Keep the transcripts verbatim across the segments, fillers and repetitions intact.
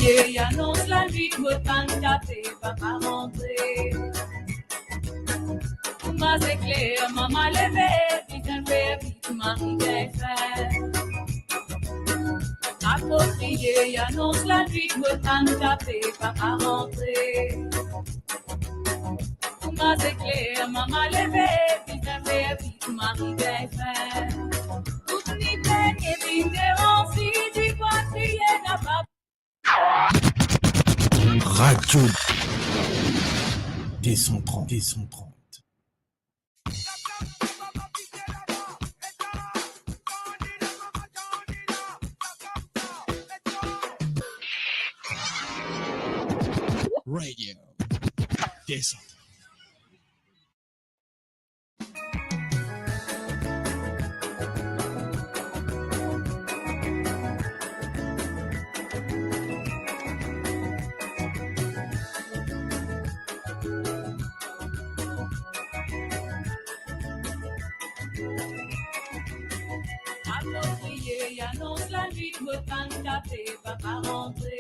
Ye anons lanwit, mo tann kafe, papa rantre. Kouma se kler, mama leve, bizin fer vit, mari gagn fin. Apropriye, anons lanwit, mo tann kafe, papa rantre. Kouma se kler, mama leve, bizin fer vit, mari gagn fin. Tout ni pegn e vinn devan, si ti krwar kriye napa. Radio deux cent trente, deux cent trente. Radio deux cent trente. Apropriye, anons lanwit, mo tann kafe, papa rantre.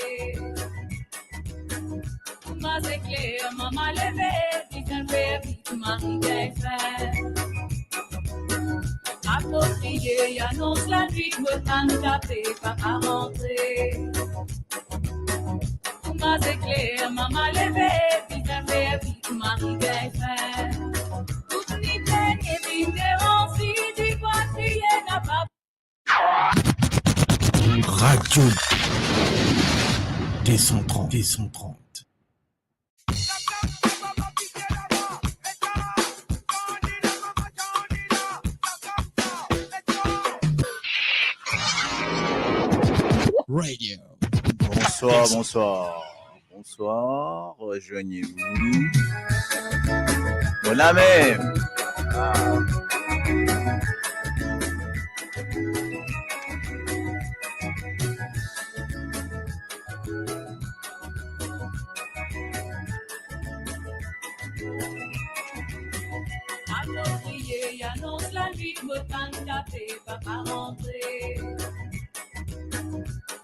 Kouma se kler, mama leve, bizin fer vit, mari gagn fin. Apropriye, anons lanwit, mo tann kafe, papa rantre. Kouma se kler, mama leve, bizin fer vit, mari gagn fin. Tout ni pegn e vinn devan, si ti krwar kriye napa. Radio deux cent trente, deux cent trente. Radio. Bonsoir, bonsoir. Bonsoir, rejoignez-vous. Bon, la mem. Ah. Apropriye, anons lanwit, mo tann kafe, papa rantre.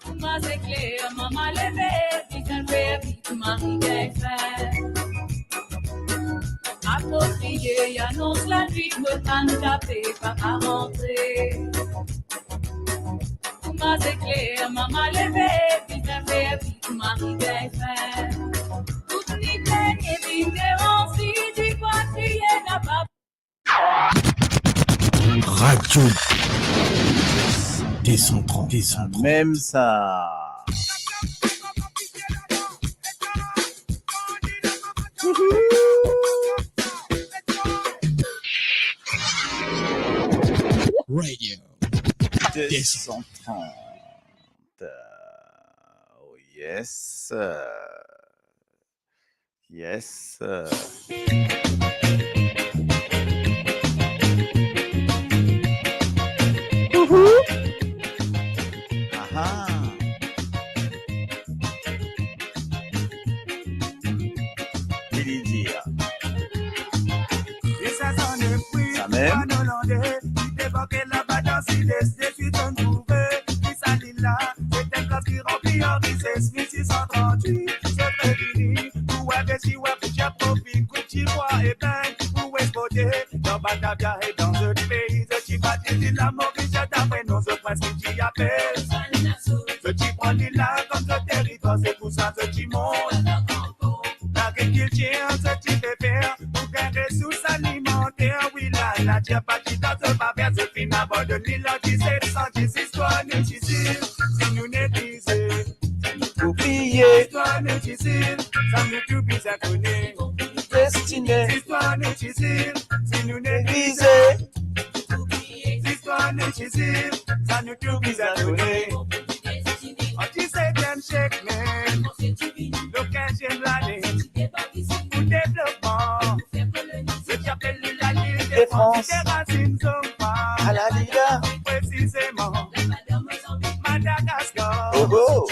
Kouma se kler, mama leve, bizin fer vit, mari gagn fin. Apropriye, anons lanwit, mo tann kafe, papa rantre. Kouma se kler, mama leve, bizin fer vit, mari gagn fin. Tout ni pegn e vinn devan, si ti krwar kriye napa. Radio deux cent trente, deux cent trente. Mem sa. Radio deux cent trente. Oh yes. Yes. Aha. Ki li dir? Sa mem. Pou envesti, wi, pou dir profi, kout dibwa, epeng pou exporte dan Batavia e dan zot pei. Zot ti pa dir li la Moris, zot apel non, zot pran ki ti apel. Zot ti pran li la kom zot teritwar, se pou sa zot ti mont lagrikiltir, zot ti pe fer pou gagn resours alimanter. Wi, la, later pa ti dan zot pa fer, zot finn abandonn li an diset san dis. Zistwar nou ti dir, si nou neglize, oubliye. Zistwar nou ti dir, sa nou tou bizin kone. Destine. Zistwar nou ti dir, si nou neglize, zistwar nou ti dir, sa nou tou bizin kone. An disetyem siek mem, dan kinziem lane, pou devlopman, zot ti apel li lalil de Frans, ti derazinn zot pa. Alalila. Presizeman, Madagaskar. Oh, oh.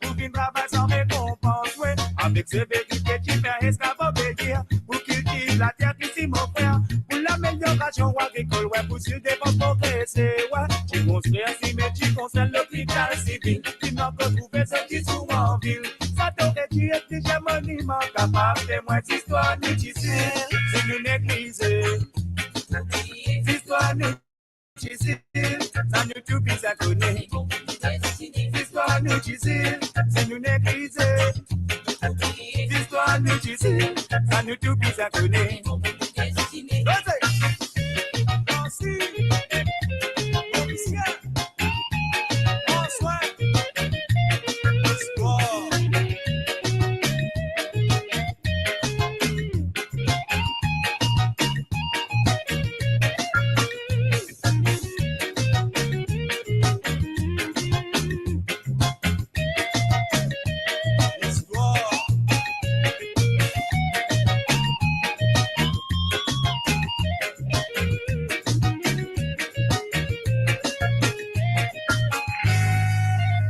Pou vinn travay san rekonpans, wi. Avek severite, ti fer esklav obeir. Pou kiltir later ki si mo frer. Pou lameliorasion agrikol, wi. Pou sir defans progrese, wi. Ti konstrir sime, ti konstrir lopital sivil. Ti Ankor trouve zot ki zour anvil. Sa to ete enn moniman kapav temwin zistwar nou ti sir. Si nou neglize zistwar nou ti sir, sa nou tou bizin kone. Zistwar nou ti sir, si nou neglize zistwar nou ti sir, sa nou tou bizin kone. Koze! Dansi! Komisie! Bonswar! Spor!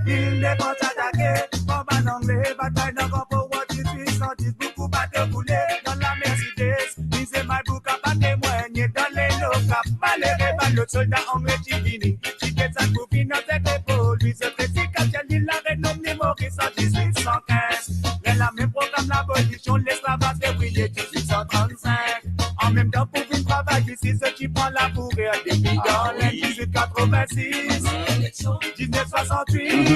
Lil de Frans atake, konba Angle, batay dan Gran Powar, dizwit san dis, boukou bato koule dan lamer Sidès. Mize Malbouka pa temwingne dan lelo Kap. Malere bann lot solda Angle ti vini, ti desann pou vinn atak pou lwi. Zot resi kaptir lil la, renom li Moris an dizwit san kinz. Ler lamem program labolision lesklavaz fevriye dizwit san trannsink. Anmemtan pou vinn travay isi, zot ti pran labourer depi dan Linn, dizwit katrovin-sis, diznef swasant-wit.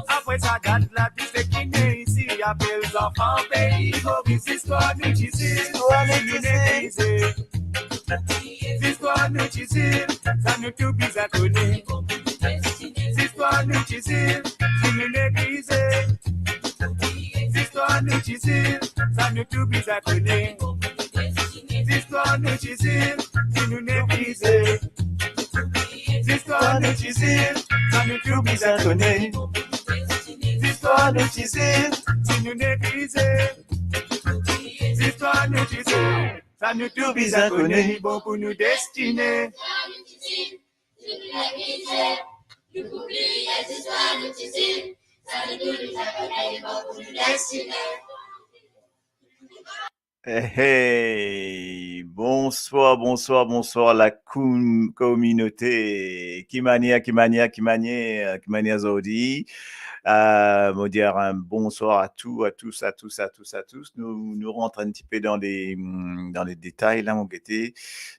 Apre sa, dat la, tou seki ne isi apel zanfan pei Moris. Zistwar nou ti sir, si nou neglize zistwar nou ti sir, sa nou tou bizin kone. Zistwar nou ti sir, si nou neglize zistwar nou ti sir, sa nou tou bizin kone. Zistwar nou ti sir, si nou neglize zistwar nou ti sir, sa nou tou bizin kone. Zistwar nou ti sir, si nou neglize zistwar nou ti sir, sa nou tou bizin kone. Bon pou nou destine. Hey, hey. Bonswar, bonswar, bonswar la koum-, kominote. Ki manier, ki manier, ki manier, ki manier zordi? Euh, mo dir, euh, bonswar a tou, a tous, a tous, a tous, a tous. Nou, nou rant enn tipe dan le, mm, dan le detay la, mo gete.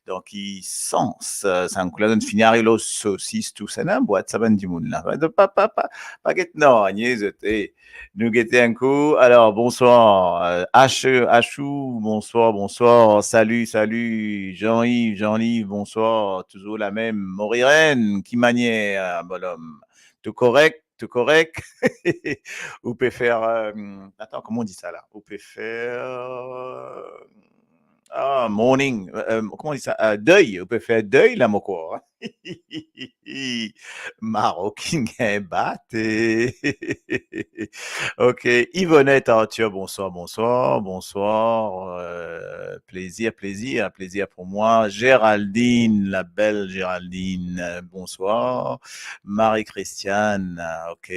Dan ki sans, euh, sa enn kou la, zot fini ariv lor sosis, tou sa, ena bwat sa bann dimoun la. Pa, pa, pa, pa get nanye zot, eh. Nou gete enn kou. Alor, bonswar, euh, Ash-, Ashou, bonswar, bonswar. Salut, salut. Jean-Yves, Jean-Yves, bonswar. Touzour lamem. Morirène, ki manier, euh, bonom? Tou korek? Tou korek? Ou pe fer, euh, atann, kouma ou dir sa la? Ou pe fer, euh, ah, mourning, euh, kouma ou dir sa? Euh, dey, ou pe fer dey la, mo krwar. Maroc inn gagn bat. Ok, Yvonette Arthur, bonswar, bonswar, bonswar. Euh, plezir, plezir, plezir pou mwa. Géraldine, la belle Géraldine, euh, bonswar. Marie-Christiane, euh, ok,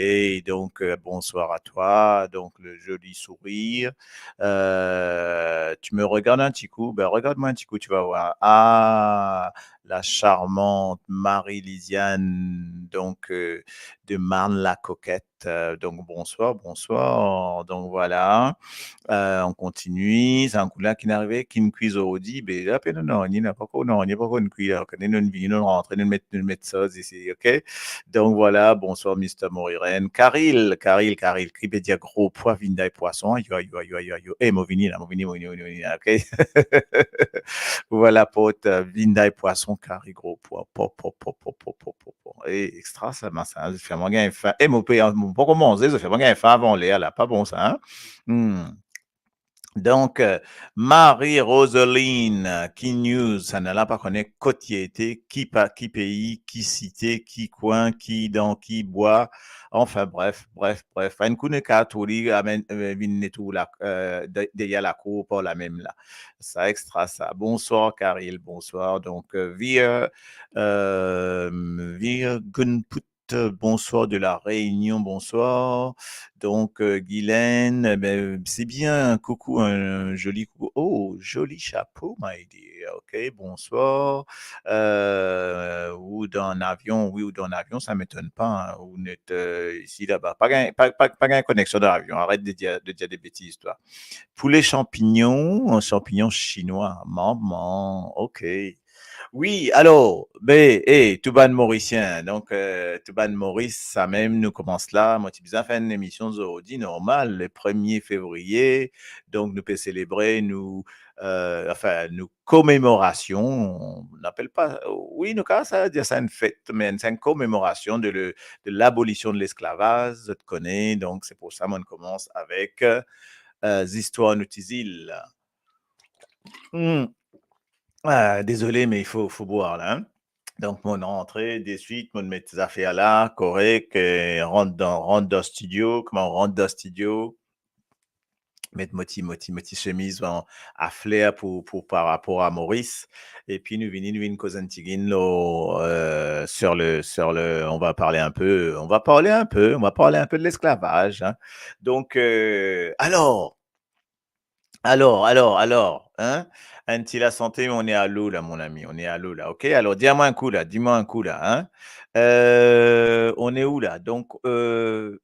donc, euh, bonsoir à toi, donc le joli sourire. Euh, tu me regardes un petit coup, ben regarde-moi un petit coup, tu vas voir. Ah, la charmante Marie-Lisiane, donc, euh, de Marne-la-Coquette. Euh, donc, bonsoir, bonsoir. Donc, voilà. Euh, on continue. Sa enn kou la ki inn arive, ki inn kwi zordi, be, la, pe, non, non, ni na pako, non, ni pako inn kwi la. Kan nou vini, nou rantre, nou met, nou met sa isi, ok? Donc, voilà, bonsoir, Mister Morirène. Karil, Karil, Karil, ki pe dir gro pwa, vinday pwason, ayo, ayo, ayo, ayo, ayo. Eh, mo vini la, mo vini, mo vini, mo vini, mo vini, ok? Voilà, pot, euh, vinday pwason, kari gro pwa. Po, po, po. Bon, e, extra sa, mama, sa, zot fer mwa gagn fin. E, mo pe, mo poko manze, zot fer mwa gagn fin avan ler la, pa bon sa, hein? Hmm. Donc, euh, Marie-Roseline, euh, ki news, sa ena la pa kone kot li ete, ki pa, ki pei, ki site, ki kwin, ki dan ki bwa. Enfin, bref, bref, bref. Enn kou nou kapav trouv li, amenn, euh, vinn trouv la, euh, de-, deryer lakour par la mem la. Sa extra sa. Bonsoir, Karil, bonsoir. Donc, euh, wir, euh, wir Gunput Charlotte, bonsoir de La Réunion, bonsoir. Donc, euh, Guylaine, eh ben, c'est bien, coucou, un joli coucou. Oh, joli chapeau, my dear. Ok, bonsoir. Euh, ou dan avion, wi, ou dan avion, sa m'étonne pas, hein, ou net, euh, isi, laba. Pa gagn, pa, pa, pa gagn koneksion dan avion, aret de dir, de dir de betiz, twa. Poulet champignon, un champignon chinois, maman, ok. Wi, alor, be, eh, tou bann Morisien, donk, euh, tou bann Moris, samem, nou koumans la, mo ti bizin fer enn emision zordi, normal, le premie fevriye, donk nou pe selebre nou, euh, anfin, nou komemorasion, nou apel pa, wi, nou kapav sa, dir sa enn fet, me se enn komemorasion de le, de labolision de lesklavaz, zot kone, donk se pou sa mo'nn koumans avek, euh, zistwar nou ti zil. Hmm. Ah, dezole, me fo, fo bwar la, hein. Donk, mo'nn rantre deswit, mo'nn met zafer la, korek, eh, rant dan, rant dan studio, kouma rant dan studio, met mo ti, mo ti, mo ti semiz an, a fler pou, pou, par rapor a Moris, epi nou vini, nou vinn koz enn tigit lor, euh, sur le, sur le, on va parler un peu, on va parler un peu, on va parler un peu de l'esclavage, hein. Donk, euh, alor, Alor, alor, alor, hein? Enn ti lasante, on est à l'eau là, mon ami, on est à l'eau là, ok? Alor, dir mwa enn kou la, dir mwa enn kou la, hein? Euh, on est où là? Donk, euh,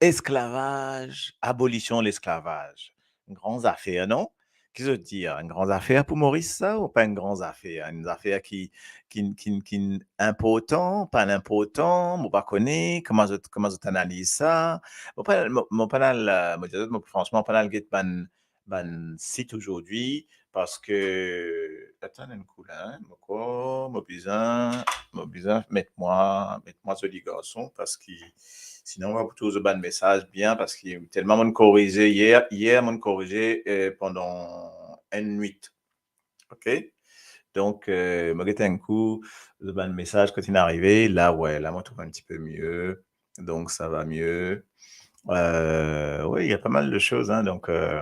esklavaz, abolision lesklavaz. Enn gran zafer, non? Ki zot dir? Enn gran zafer pou Moris sa, ou pa enn gran zafer? Enn zafer ki, ki, ki, ki inportan, pa inportan, mo pa kone, kouma zot, kouma zot analiz sa? Mo pa, mo, mo pa al, euh, mo dir zot, mo, fransman, pa al get bann, bann sit ozordi, parski, atann enn kou la, hein, mo krwar, mo bizin, mo bizin met mwa, met mwa zoli garson, parski sinon, mo pa pou trouv bann mesaz bien, parski telman mo'nn korize yer, yer mo'nn korize, euh, pandan enn nwit. Ok? Donk, euh, mo get enn kou, bann mesaz kot inn arive, la, ouais, la, mo trouv un petit peu mieux. Donc, ça va mieux. Euh, oui, il y a pas mal de choses, hein, donc, euh,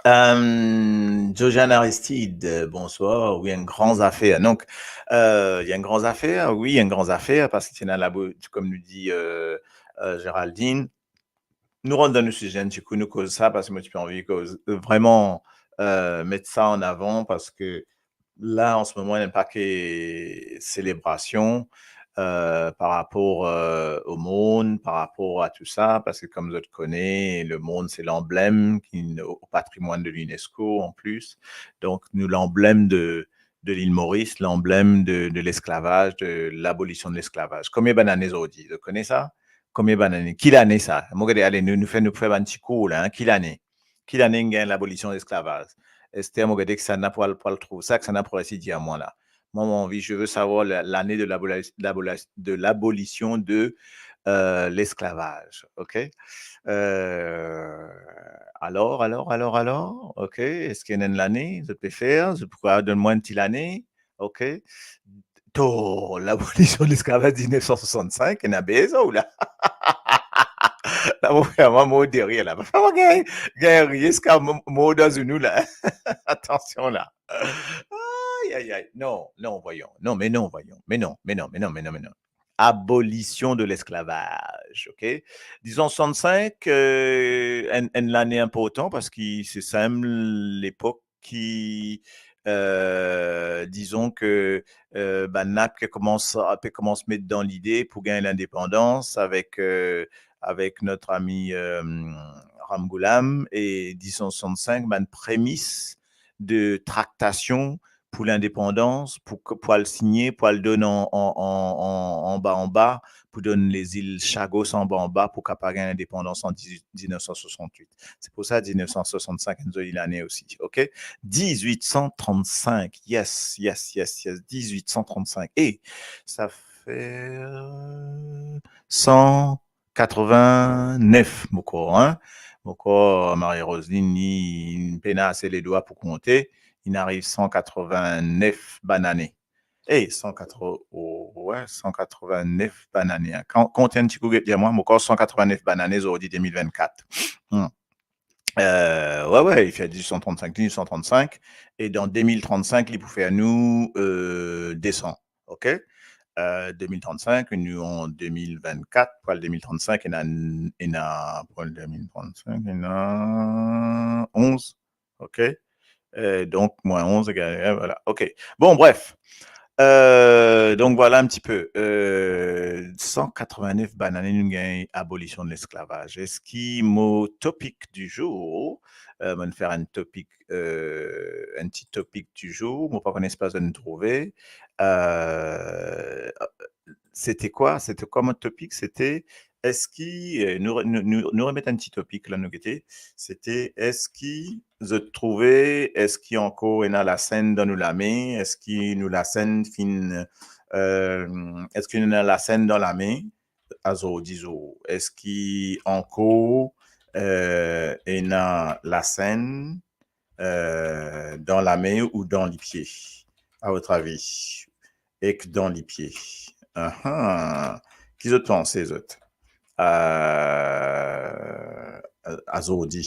euh, Josiane Aristide, euh, bonsoir. Wi, enn gran zafer. Donk, euh, enn gran zafer, wi, enn gran zafer, parski ti ena labo, kouma nou dir, euh, euh, Géraldine, nou rant dan nou size, ti kou nou koz sa, parski mo ti pe anvi koz, euh, vreman, euh, met sa an avan, parski la, an se moman, ena enn pake selebrasion, euh, par rapor, euh, o mond, par rapor a tou sa, parski kouma zot kone, le mond, se lanblem ki, o patrimwann de l'UNESCO, an plis. Donk, nou lanblem de, de lil Moris, lanblem de, de lesklavaz, de labolision de lesklavaz. Konbien bann ane zordi, zot kone sa? Konbien bann ane? Ki lane sa? Mo gete, ale, nou, nou fer, nou fer bann ti kour la, hein? Ki lane? Ki lane inn gagn labolision lesklavaz? Ester, mo gete kisannla pou al, pou al trouv sa, kisannla pou resi dir mwa la. Mwa, mo anvi, je veux savoir la, lane de labola-, labola-, de labolision de, euh, lesklavaz, ok? Euh, alor, alor, alor, alor, ok? Eski ena enn lane zot pe fer? Zot pou kapav donn mwa enn ti lane, ok? To, labolision de lesklavaz diznef san swasannsink, ena bezwen ou la. La, mo fer mwa mor de rir la. Mo fer mwa gagn, gagn rir ziska mo, mor dan zounou la. Atansion la. Ay, ay, ay. Non, non, voyon. Non, me non, voyon. Me non, me non, me non, me non, me non. Abolision de lesklavaz, ok? Diznef san swasannsink, euh, enn, enn lane inportan parski se sa mem lepok ki, euh, dizon ke, euh, bann la pe koumans, pe koumans met dan lide pou gagn lindepandans avek, euh, avek notre ami, euh, Ramgoolam, e diznef san swasannsink, bann premis de traktasion pou lindepandans, pou, pou al signe, pou al donn an, an, an, an, anba, anba, pou donn lezil Chagos anba, anba, pou kapav gagn lindepandans an diz-, diznef san swasanntwit. Se pou sa, diznef san swasannsink, enn zoli lane osi, ok? Diznef san trannsink, yes, yes, yes, yes, diznef san trannsink. E sa fer san katrovin-nef, mo krwar, hein? Mo krwar, Marie-Roseline, li, li pena ase ledwa pou konte, inn ariv san katrovin-nef bann ane. E san katrovin, oh, ouais, san katrovin-nef bann ane, hein. Kan, kont enn ti kou, get dir mwa, mo krwar san katrovin-nef bann ane zordi de mil vennkat. Hmm. Euh, ouais, ouais, li fer diznef san trannsink, diznef san trannsink, e dan de mil trannsink, li pou fer nou, euh, de san, ok? euh, deux mille trente-cinq, nou an deux mille vingt-quatre, pou al deux mille trente-cinq, ena, ena, pou al deux mille trente-cinq, ena onz. Ok. Euh, donk, moins onze égal, euh, voilà. Ok. Bon, bref. Euh, donk, voilà un petit peu. Euh, cent quatre-vingt-neuf bann ane nou gagn abolision de lesklavaz. Eski mo topik du jour, euh, mo fer enn topik, euh, enn ti topik du jour, mo pa kone si zot trouve. Euh, c'était quoi? C'était quoi mon topik? C'était eski, euh, nou, nou, nou, nou remet enn ti topik la, nou gete. C'était eski zot trouve, eski ankor ena lasenn dan nou lame, eski nou lasenn finn, euh, eski nou ena lasenn dan lame azordi zour? Eski ankor, euh, ena lasenn, euh, dan lame ou dan lipie, à votre avis? Ek dan lipie. Ahan. Ki zot panse, zot? Euh, azordi.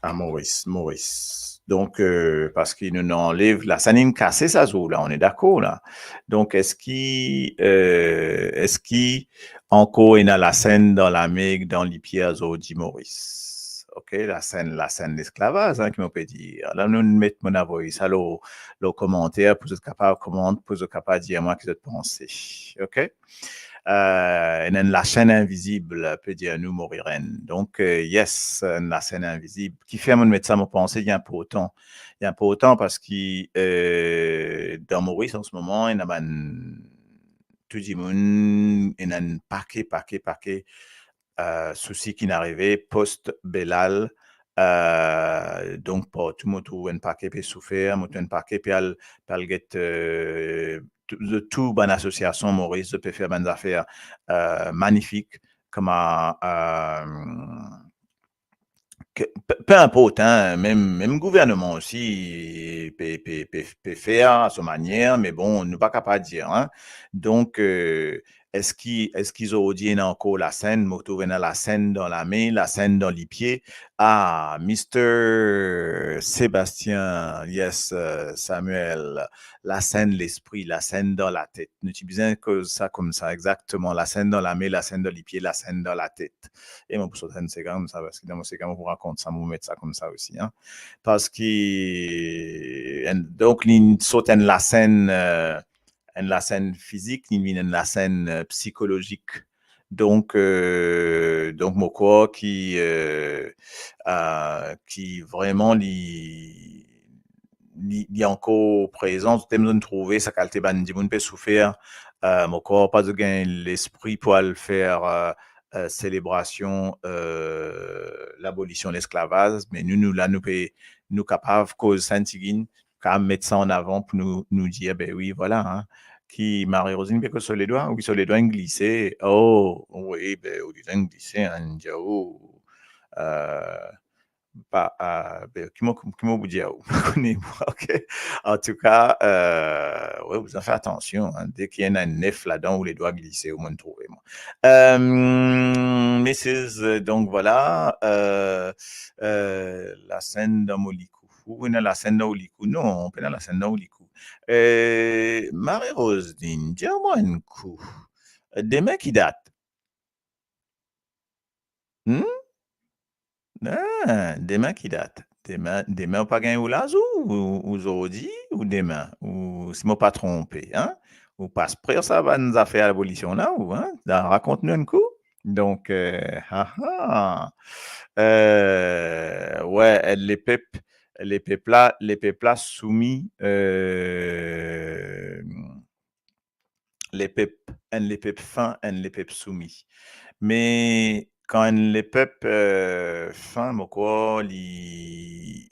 A Moris, Moris. Donk, euh, parski nou, nou anlev lasenn, inn kase sa zour la, on est d'accord la. Donk, eski, euh, eski ankor ena lasenn dan lame, dan lipie azordi Moris? Ok, lasenn, lasenn lesklavaz, hein, ki mo pe dir. La, nou met mo avoy sa lor, lor komanter pou zot kapav komant, pou zot kapav dir mwa ki zot panse. Ok? Euh, ena enn lasenn invizib, pe dir nou Morirenn. Donk, euh, yes, enn lasenn invizib. Kifer mo met sa, mo panse li inportan. Li inportan parski, euh, dan Moris an se moman, ena bann, tou dimoun, ena enn pake, pake, pake, euh, sousi ki'nn arive post Belal. Euh, donk, partou mo trouv enn pake pe soufer, mo trouv enn pake pe al, pe al get, euh, tou, tou bann asosiasion Moris, zot pe fer bann zafer, euh, manifik, kouma, euh, ke, pe, pe inport, hein, mem, mem gouverneman osi pe, pe, pe, pe fer a so manier, me bon, nou pa kapav dir, hein. Donk, euh, eski, eski zordi ena ankor lasenn? Mo trouv ena lasenn dan lame, lasenn dan lipie. Ah, Mister Sébastien, yes, euh, Samuel, lasenn lespri, lasenn dan latet. Nou ti bizin koz sa koumsa, exakteman. Lasenn dan lame, lasenn dan lipie, lasenn dan latet. E mo pou sot enn sek koumsa, parski dan mo sek mo pou rakont sa, mo met sa koumsa osi, hein. Parski, enn, donk, li sot enn lasenn, euh, enn lasenn fizik, li vinn enn lasenn, euh, psikolozik. Donk, euh, donk, mo krwar ki, euh, euh, ki vreman li, li, li ankor prezan, zot inn trouve sa kalite bann dimoun pe soufer, euh, mo krwar pa zot gagn lespri pou al fer, euh, euh, selebrasion, euh, labolision lesklavaz, me nou, nou la, nou pe, nou kapav koz sa enn tigit, kapav met sa an avan pou nou, nou dir, be wi, vwala, hein. Ki Marie-Rosine pe koz so ledwa? Wi, so ledwa inn glise. Oh, wi, be, ou ledwa inn glise, hein, inn dir, oh, euh, pa, euh, be, ki mo, ki mo pou dir, ou pa kone mwa, ok? Antouka, euh, wi, bizin fer atansion, hein. Deki ena enn nef ladan, ou ledwa glise, ou mo'nn trouve mwa. Euh, messieurs, euh, donk vwala, euh, euh, lasenn dan mo likou. Ou ena lasenn dan ou likou? Non, pena lasenn dan ou likou. Eh, Marie-Rosine, dir mwa enn kou. Demin ki dat? Hmm? Ah, demin ki dat? Demin, demin ou pa gagn ou lazour, ou, ou zordi, ou demin, ou, si mo pa tronpe, hein? Ou pas pre sa bann zafer labolision la, ou, hein? Dan, rakont nou enn kou. Donk, euh, ha, ha. Euh, wi, lepep, lepep la, lepep la soumi, euh, lepep, enn lepep fin, enn lepep soumi. Me kan enn lepep, euh, fin, mo krwar li,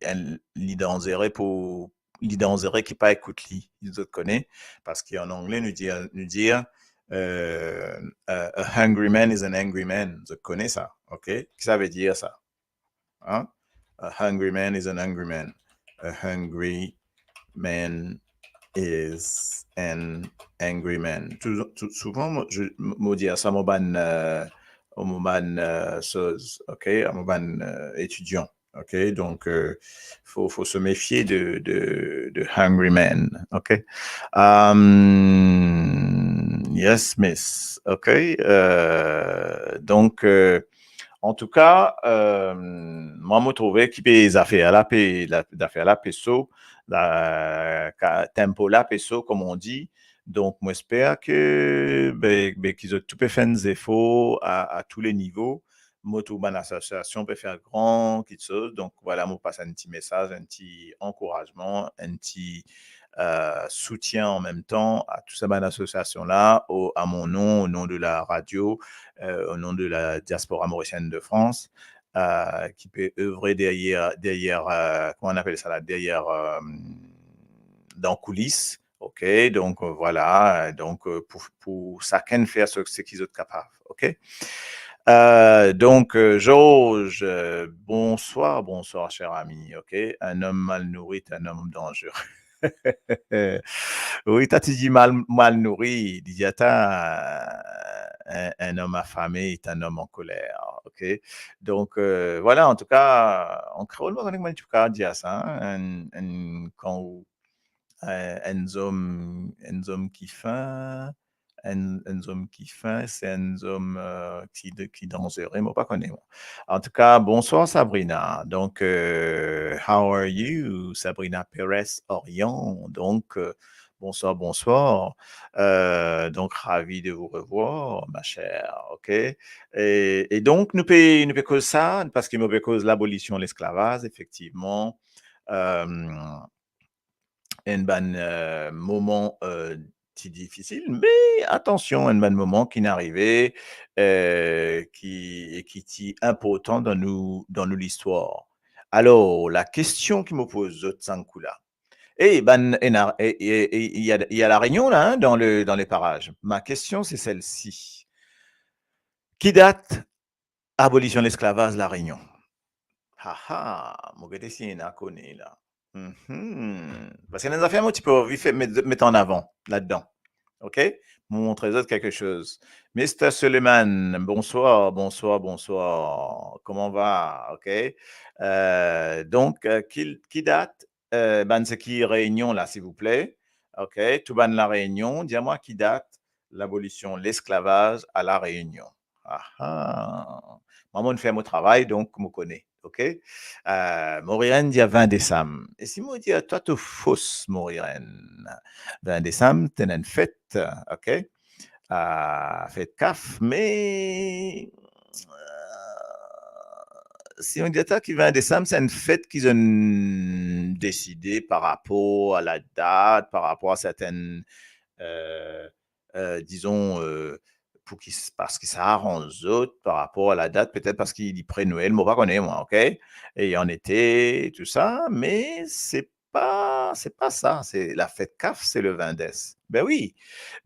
enn, li danzere pou, li danzere ki pa ekout li, zot kone, parski an angle nou dir, nou dir, euh, euh, a hungry man is an angry man. Zot kone sa, ok? Ki sa ve dir sa? Hein? A hungry man is an angry man. A hungry man is an angry man. Tou, tou, souvan, mo, je, mo dir sa mo bann, euh, mo bann, euh, soz, ok? Mo bann, euh, etidian. Ok, donk, euh, fo, fo se mefie de, de, de Hungry Man. Ok. Um, yes, miss. Ok. Euh, donk, euh, antouka, euh, mwa, mo trouve ki pe zafer la, pe, la, zafer la pe so, la, ka, tempo la pe so, comme on dit. Donk, mo esper ke, be, be, ki zot tou pe fer enn zefor a, a tou le nivo. Mo trouv bann asosiasion pe fer gran kiksoz. Donk, vwala, mo pas enn ti mesaz, enn ti ankourazman, enn ti, euh, soutien an mem tan a tou sa bann asosiasion la, o, a mon nom, au nom de la radio, euh, au nom de la diaspora mauricienne de France, euh, ki pe oeuvre derrière, derrière, euh, comment on appelle ça là, derrière, euh, dans coulisses. Ok, donk, euh, vwala, euh, donk, euh, pou, pou sakenn fer se, seki zot kapav, ok? Euh, donk, euh, Georges, euh, bonsoir, bonsoir, cher ami, ok? Un homme mal nourri est un homme dangereux. Wi, ta ti dir mal, mal nouri, li dir ta, euh, un, un homme affamé est un homme en colère, ok? Donk, euh, vwala, antouka, an kreol, mo pa kone kouma ti kapav dir sa, hein, enn, enn, kan ou, euh, enn zom, enn zom ki fin, enn, enn zom ki fin, se enn zom, euh, ki, ki danzere, mo pa kone, mwa. Antouka, bonsoir Sabrina. Donk, euh, how are you, Sabrina Perez Orion? Donk, euh, bonsoir, bonsoir. Euh, donc, ravi de vous revoir, ma chère, ok? E, e donk, nou pe, nou pe koz sa, paski nou pe koz labolision lesklavaz, efektivman. Euh, enn bann, euh, moman, euh, ti difisil, me atansion, enn bann moman ki'nn arive, euh, ki, e ki ti inportan dan nou, dan nou listwar. Alor, lakestion ki mo poz zot sa kou la, e bann, ena, e, e, e, il y a, il y a La Réunion là, hein, dans le, dans les parages. Ma question, c'est celle-ci. Ki dat abolision lesklavaz La Réunion? Ha, ha, mo gete si ena kone la. Mhm. Paski ena zafer mo ti pe anvi fer, met, met an avan ladan. Ok? Mo montre zot kiksoz. Mister Suleiman, bonsoir, bonsoir, bonsoir. Comment va? Ok? Euh, donk, euh, ki, ki dat, euh, bann seki Réunion la, silvouple? Ok? Tou bann La Réunion, dir mwa ki dat labolision lesklavaz a La Réunion. Aha. Mwa, mo'nn fer mo travay, donk mo kone. Ok? Euh, Moriren dir vin desam. E si mo dir twa to fos, Moriren? Vin desam, ti ena enn fet, ok? Euh, fet kaf, me, euh, si mo dir twa ki vin desam, se enn fet ki zot inn deside par rapor a ladat, par rapor a sertenn, euh, euh, dizon, euh, pou ki, paski sa aranz zot par rapor a ladat, petet paski li pre Nwel, mo pa kone mwa, ok? E an ete, tou sa, me se pa, se pa sa, se lafet kaf, se le vin des. Be wi,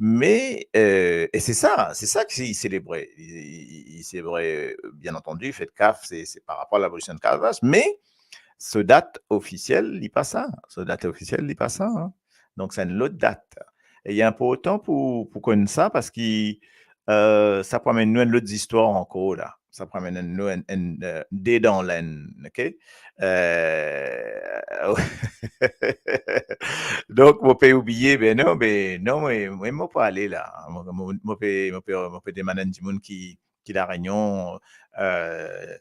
me, euh, e se sa, se sa ki selebre. Li, li, li selebre, bien antandi, fet kaf, se, se par rapor a labolision lesklavaz, me so dat ofisiel, li pa sa. So dat ofisiel, li pa sa, hein. Donk, se enn lot dat. E li inportan pou, pou konn sa, paski, euh, sa pou amenn nou enn lot zistwar ankor la. Sa pou amenn nou enn, enn, euh, de dan lenn, ok? Euh, donk, mo pe oubliye, be non, be non, mwa, mwa, mo pou ale la. Mo, mo, mo pe, mo pe, mo pe demann enn dimoun ki, ki La Réunion, euh,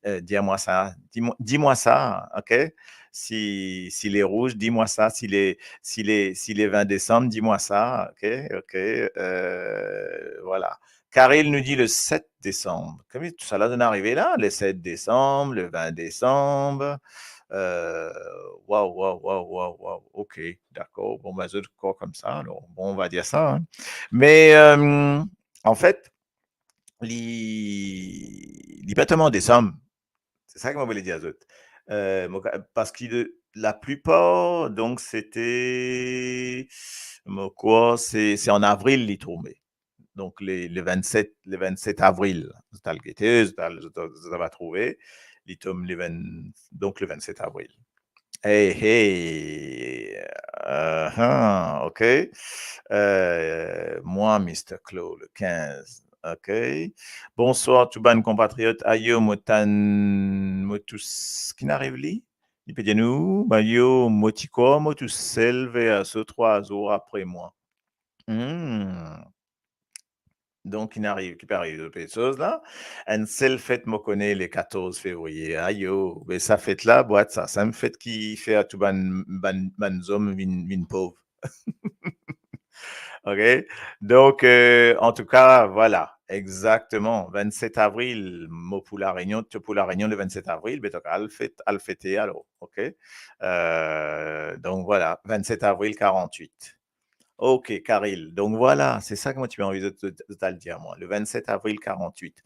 euh, dir mwa sa, di mwa, di mwa sa, ok? Si, si le rouz, di mwa sa, si le, si le, si le vin desam, di mwa sa, ok? Ok, euh, vwala. Karel nou dir le set desam. Kouma tou sa la zot inn arive la, le set desam, le vin desam. Euh, waw, waw, waw, waw, waw. Ok, dakor. Bon, be, zot krwar koumsa, alor. Bon, on va dire ça, hein. Me, euh, an fet, li, li pa telman desam. Se sa ki mo vle dir azot. Euh, mo ka-, paski de, laplipar, donk, sete, mo krwar, se, se an avril li tonbe. Donk, le, le vennset, le vennset avril, zot al gete, zot al, zot, zot ava trouve, li tonbe le vin, donk, le vennset avril. Hey, hey. Ahan, ok. Euh, mwa, Mister Claude, le kinz. Ok. Bonswar, tou bann konpatriyot. Ayo, mo tann, Mo tous, ki'nn ariv li? Li pe dir nou, "Mayo, mo ti krwar mo tousel ver so trwa zour apre mwa." Hmm. Donk, ki'nn ariv, ki pe ariv, pe soz la. Enn sel fet mo kone, le katorz fevriye. Ayo, be sa fet la, bwat sa, sa mem fet ki fer tou bann, bann, bann zom vinn, vinn pov. Ok? Donk, euh, antouka, vwala, exakteman, vennset avril, mo pou La Rényon, to pou La Rényon le vennset avril, be to al fet, al fete alor, ok? Euh, donk vwala, vennset avril karant-wit. Ok, Karil. Donk vwala, se sa ki mo ti pe anvi zot, zot, zot al dir mwa, le vennset avril karant-wit.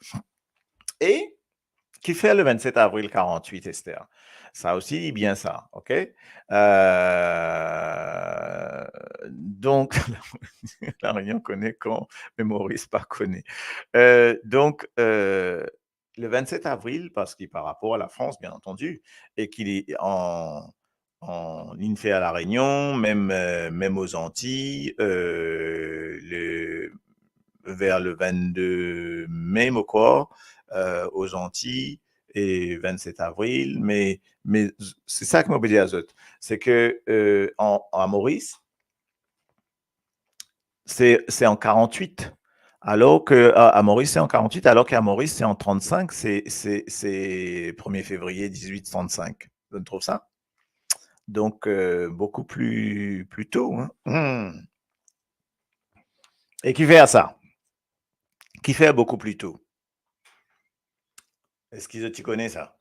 E kifer le vennset avril karant-wit, Esther? Sa osi, li bien sa, ok? Euh, donk, La Rényon kone kan, me Moris pa kone. Euh, donk, euh, le vennset avril, parski par rapor a Lafrans, bien antandi, e ki li an, an, li'nn fer a La Rényon, mem, euh, mem o Zantiy, euh, le, ver le vennde me, mo krwar, euh, o Zantiy, e vennset avril, me, me se sa ki mo pe dir a zot, se ke, euh, an, a Moris, se, se an karant-wit, alor ke, a, a Moris, se an karant-wit, alor ke a Moris, se an trant-sink, se, se, se premie fevriye diz-wit trant-sink. Zot trouv sa? Donk, euh, boukou pli, pli to, hein. Hmm. E kifer sa? Kifer boukou pli to? Eski zot ti kone sa?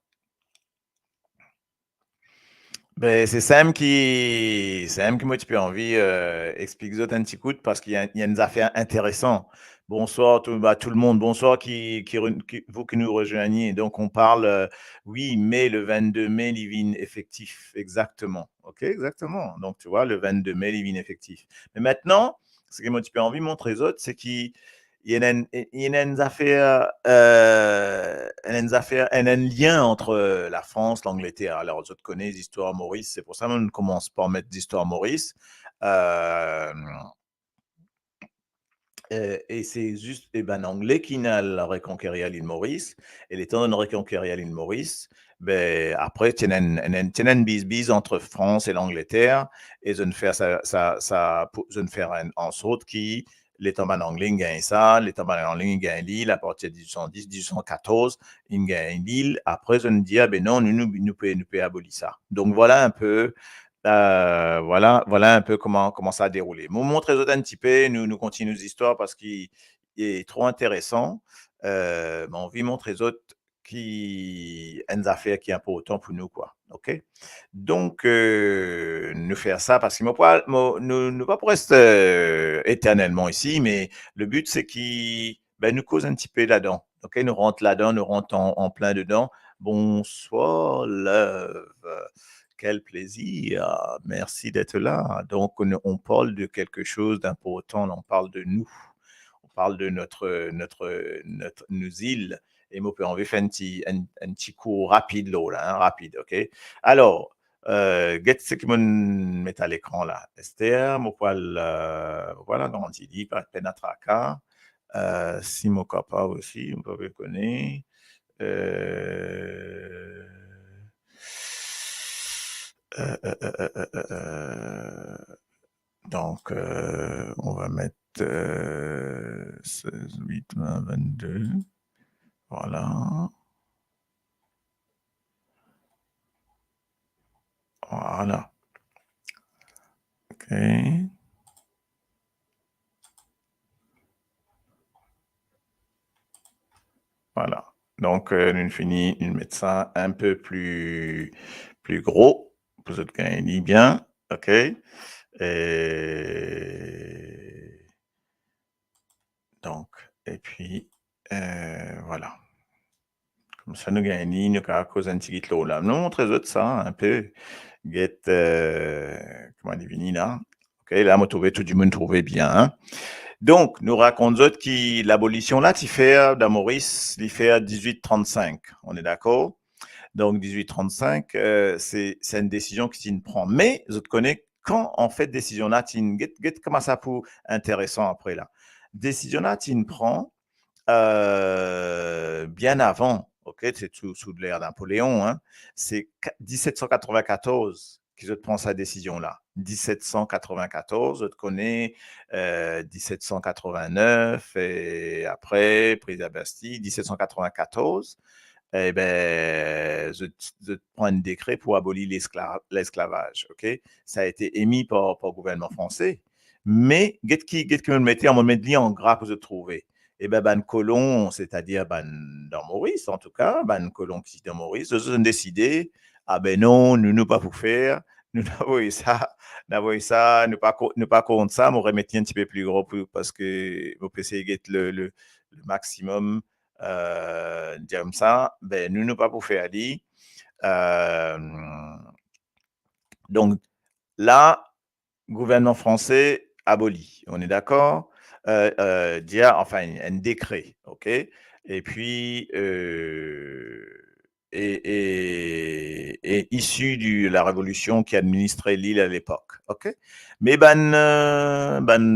Be, se sa mem ki, sa mem ki mo ti pe anvi, euh, explik zot enn ti kout, parski li ena, li ena enn zafer interesan. Bonsoir tout, à tout le monde. Bonsoir qui, qui re-, qui, vous qui nous rejoignez. Donc, on parle, euh, oui, mai, le vennde me, li vinn efektif. Exactement. Ok, exactement. Donc, tu vois, le vennde me, li vinn efektif. Mais maintenant, seki mo ti pe anvi montre zot, se ki li ena enn, li ena enn zafer, euh, enn zafer, enn, enn lien ant, euh, Lafrans, Langleter. Alor, zot kone zistwar Moris, se pou sa nou koumans par met zistwar Moris. Euh, euh, e se zis, e bann Angle ki'nn al rekonkerir Lil Moris, e letan zot rekonkerir Lil Moris, be, apre, ti ena enn, enn, ti ena enn bizbiz ant Frans e Langleter, e zot fer sa, sa, sa, pou, zot fer enn, ansort ki letan bann Angle inn gagn sa, letan bann Angle inn gagn Lil, apartir de diz-wit san dis, diz-wit san katorz, inn gagn Lil, apre zot dir, "Ah be non, nou, nou, nou pe, nou pe aboli sa." Donk, vwala enn pe, euh, vwala, vwala enn pe kouma, kouma sa deroule. Mo montre zot enn tipe, nou, nou kontign nou zistwar parski li tro interesan. Euh, mo anvi montre zot ki enn zafer ki inportan pou nou, kwa. Ok? Donk, euh, nou fer sa parski mo pa, mo, nou, nou pa pou res, euh, eternelman isi, me le but, se ki, be, nou koz enn tipe ladan. Ok? Nou rant ladan, nou rant an, an plin dedan. Bonsoir, Love. Quel plaisir. Merci d'être là. Donc, on, on parle de quelque chose d'important. On parle de nous. On parle de notre, notre, notre, nos îles. E mo pe anvi fer enn ti, enn, enn ti kour rapid lor la, hein, rapid, ok? Alor, euh, get seki mo'nn met a lekran la. Esther, mo pou al, euh, vwala, grandi li, pa pena traka. Euh, si mo kapav osi, mo pa pe kone. Euh, euh, euh, euh, euh, euh, euh, Donc, euh, on va mettre, euh, seize, huit, vingt, vingt-deux. Voilà. Voilà. Ok. Voilà. Donk, euh, nou fini, nou met sa enn pe pli, pli gro pou zot gagn li bien. Ok? E donk, epi, euh, vwala. Koumsa nou gagn li, nou kapav koz enn tigit lor la. Nou montre zot sa enn pe. Get, euh, kouma li vini la. Ok, la mo trouve tou dimoun trouve bien, hein. Donk, nou rakont zot ki labolision la ti fer, dan Moris, li fer diz-wit trant-sink. On est d'accord? Donk, diz-wit trant-sink, euh, se, se enn desizion ki ti'nn pran. Me, zot kone kan, anfet, desizion la ti'nn, get, get kouma sa pou interesan apre la. Desizion la ti'nn pran, euh, bien avan, ok, se sou, sou ler Napoleon, hein, se ka-, diset san katrovin-katorz ki zot pran sa desizion la. Diset san katrovin-katorz, zot kone, euh, diset san katrovin-nef, e apre, priz la Bastille, diset san katrovin-katorz, e ben, zot, zot pran enn dekre pou aboli leskla-, lesklavaj, ok? Sa été emi par, par gouvernman franse, me get ki, get ki mo mete, mo met li an gra pou zot trouve. E ben, bann kolon, setadir bann dan Moris, antouka, bann kolon ki dan Moris, zot, zot inn deside, a ben non, nou, nou pa pou fer, nou, nou avoy sa, nou avoy sa, nou pa ko-, nou pa kont sa, mo remet li enn tipe pli gran pou, parski mo pe esey get le, le, le maximum, euh, dir koumsa, ben, nou, nou pa pou fer li. Euh, donk, la, gouvernman franse aboli, on est d'accord? Euh, euh, dir, enfin, enn dekre, ok? E pi, euh, e, e, e isi de la révolution ki administre lil a lepok, ok? Me bann, euh, bann,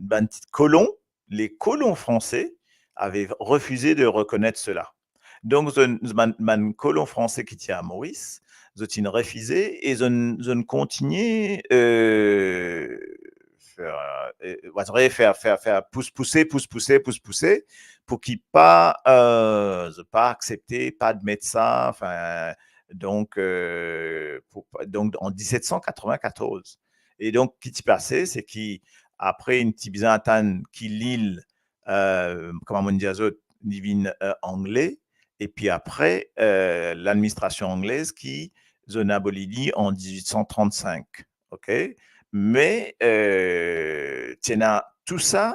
bann kolon, les colons français avaient refusé de reconnaître cela. Donk, zot, bann, bann kolon franse ki ti a Moris, zot inn refize e zot, zot kontigne, euh, fer, euh, fer, fer, fer pous, pouse, pous, pouse, pous, pouse, pou ki pa, euh, zot pa aksepte, pa admet sa, enfin, donk, euh, pou, donk, an diset san katrovin-katorz. E donk, ki ti pase, se ki apre, inn ti bizin atann ki lil, euh, kouma mo dir zot, li vinn, euh, angle, e pi apre, euh, ladministrasion anglez ki zot inn aboli li an diset san trannsink, ok? Me, euh, ti ena tou sa,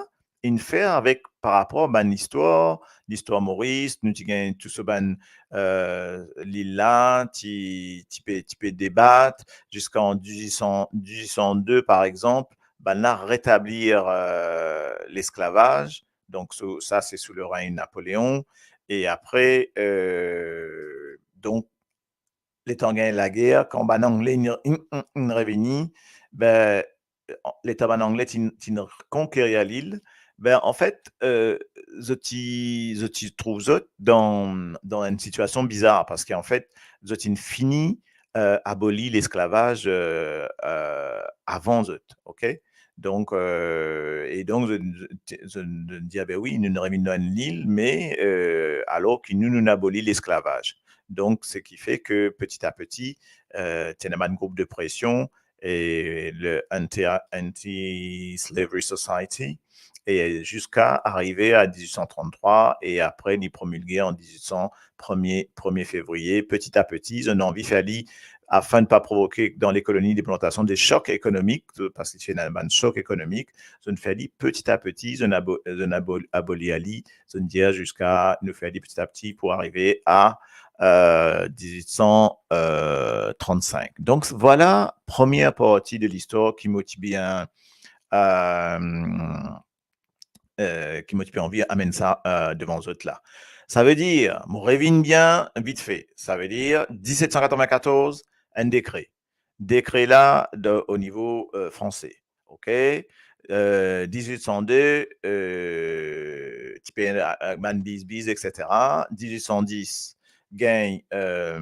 inn fer avek, par rapor bann listwar, listwar Moris, nou ti gagn tou so bann, euh, lil la, ti, ti pe, ti pe debat, ziska an diset san, diset san de, par exanp, bann la retablir, euh, lesklavaz. Donk, sou, sa, se sou le regn Napoleon. E apre, euh, donk, letan gagn lager, kan bann Angle inn, inn, inn, inn revini, ben, letan bann Angle ti, ti konkerir lil, ben, anfet, euh, zot ti, zot ti trouv zot dan, dan enn sitiasion bizar, parski, anfet, zot inn fini, euh, aboli lesklavaz, euh, euh, avan zot, ok? Donk, euh, e donk, zot, zot, zot, zot dir, "Be wi, nou, nou revinn dan enn lil, me, euh, alor ki nou, nou aboli lesklavaz." Donk, seki fe ke, peti a peti, euh, ti ena bann group de presion, e le Anti-, Anti-Slavery Society, e ziska arive a diset san tranntrwa, e apre, li promilge an diset san, premie, premie fevriye. Peti a peti, zot inn anvi fer li, afin de pa provoke dan lekoloni de plantasion de sok ekonomik, parski ti ena bann sok ekonomik, zot inn fer li peti a peti, zot inn abo-, zot inn abo-, abolir li, zot inn dir ziska nou fer li peti a peti pou arive a, euh, diset san, euh, trannsink. Donk, vwala premie parti de listwar ki mo ti bien, euh, euh, ki mo ti pe anvi amenn sa, euh, devan zot la. Savedir, mo revinn bien vitfe, savedir diset san katrovin-katorz, enn dekre. Dekre la, de, o nivo, euh, franse, ok? Euh, diset san de, euh, ti pe, euh, bann bizbiz, et cetera. Diset san dis, gagn, euh,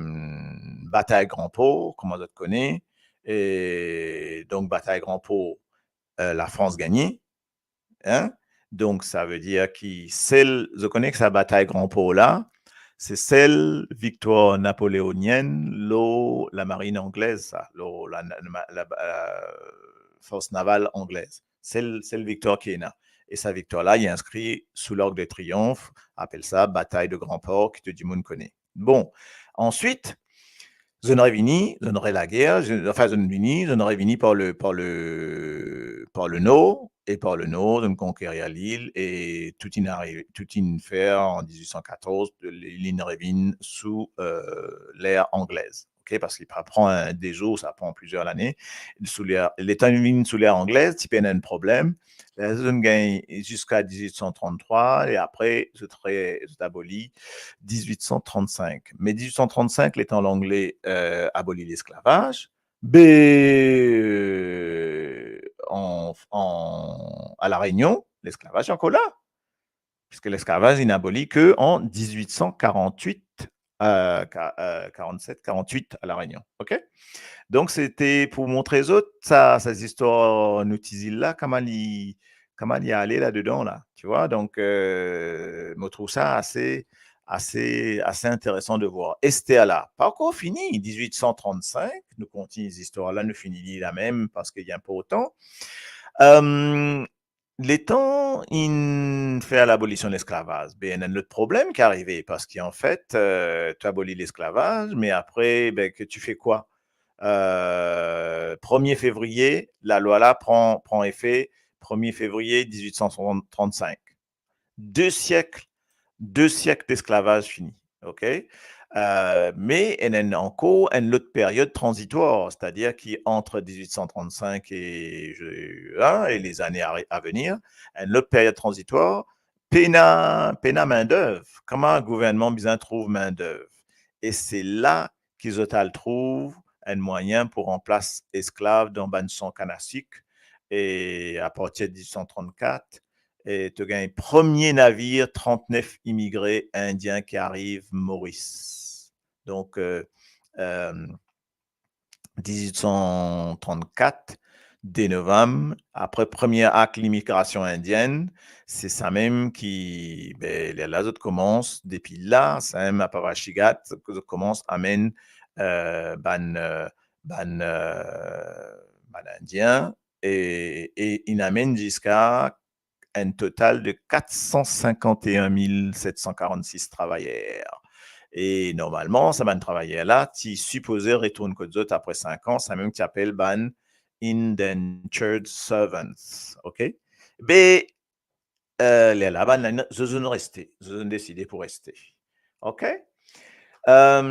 batay Gran Por, kouma zot kone. E donk, batay Gran Por, euh, Lafrans gagne. Hein? Donk, savedir ki sel, zot kone ki sa batay Gran Por la, se sel viktwar napoleonienn lor lamarinn anglez, sa, lor la, la, la, la, euh, fors naval anglez. Sel, sel viktwar ki ena. E sa viktwar la, li inskri sou l'Arc de Triomphe, apel sa batay de Gran Por, ki tou dimoun kone. Bon, answit, zot inn revini, zot inn re lager, zot, anfin, zot inn vini, zot inn revini par le, par le, par le nor, e par le nor, zot inn konkerir lil, e tou inn arive, tou inn fer an diset san katorz, li, li inn revinn sou, euh, ler anglez. Ok, parski li pa pran de zour, sa pran plizier lane. Sou ler, letan li vinn sou ler anglez, ti pe ena enn problem. La, zot inn gagn ziska diset san tranntrwa, e apre, zot re-, zot aboli diset san trannsink. Me diset san trannsink, letan Langle, euh, aboli lesklavaz, be, euh, an, an, a La Rényon, lesklavaz ankor la. Puisque l'esclavaz inn aboli ke an diz-wit san karant-wit, euh, ka-, euh, karant-set, karant-wit a La Réunion. Ok? Donk, se te pou montre zot sa, sa zistwar nou ti zil la, kouma li, kouma li ale ladedan la, tu vois? Donk, euh, mo trouv sa ase, ase, ase interesan de voir. Esterla, pa ankor fini, diz-wit san trant-sink, nou kontign zistwar la, nou fini li la mem, parski li inportan. Euh, letan inn fer labolision lesclavaz, be, ena enn lot problem ki arive, parski, an fet, euh, to aboli lesclavaz, me apre, be, ke to fer kwa? Euh, premie fevriye, lalwa la pran, pran efe premie fevriye diz-wit san trant-sink. De siek, de siek lesclavaz fini, ok? Euh, me ena enn, ankor enn lot period tranzitwar, setadir ki ant diz-wit san trant-sink e, je, hein, e lezane a, a venir, enn lot period tranzitwar, pena, pena mindev. Kouma gouvernman bizin trouv mindev? E se la ki zot al trouv enn mwayin pou ranplas esklav dan bann san kann a sik. E apartir de diz-wit san trant-kat, e to gagn premie navir, trant-nef imigre indien ki ariv Moris. Donk, euh, euh, diz-wit san trant-kat, de novam, apre premie ak limigrasion indienn, se samem ki, be, lerla zot koumans, depi la, samem apa Vachigat, zot koumans amenn, euh, bann, euh, bann, euh, bann Indien, e, e inn amenn ziska enn total de kat san sinkant-e-enn mil set san karant-sis travayer. E normalman, sa bann travayer la ti sipoze retourn kot zot apre sink an, samem ti apel bann indentured servants, ok? Be, euh, lerla bann la, zot, zot inn reste, zot, zot inn deside pou reste. Ok? Euh,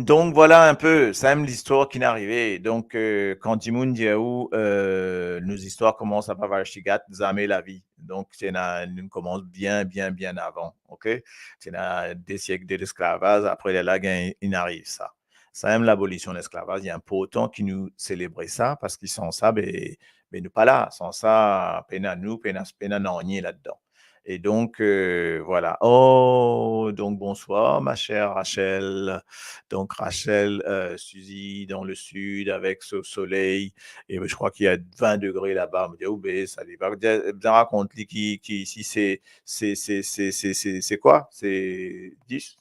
donk, vwala enn pe, samem listwar ki'nn arive. Donk, euh, kan dimoun dir ou, euh, nou zistwar koumans apa Vachigat, zame lavi. Donk, ti ena, nou koumans bien, bien, bien avan, ok? Ti ena de siek de lesklavaz, apre lerla gagn, inn ariv sa. Samem labolision lesklavaz, li inportan ki nou selebre sa, parski san sa, be, be nou pa la. San sa, pena nou, pena, pena nanye ladan. E donk, euh, vwala. Oh, donk, bonswar, ma chère Rachel. Donk, Rachel, euh, Suzy dans le sud avec ce soleil. Et je crois qu'il y a vingt degrés là-bas. Mo dir, oh, be, sa li pa bizin rakont li ki, ki isi se, se, se kwa? Se dis,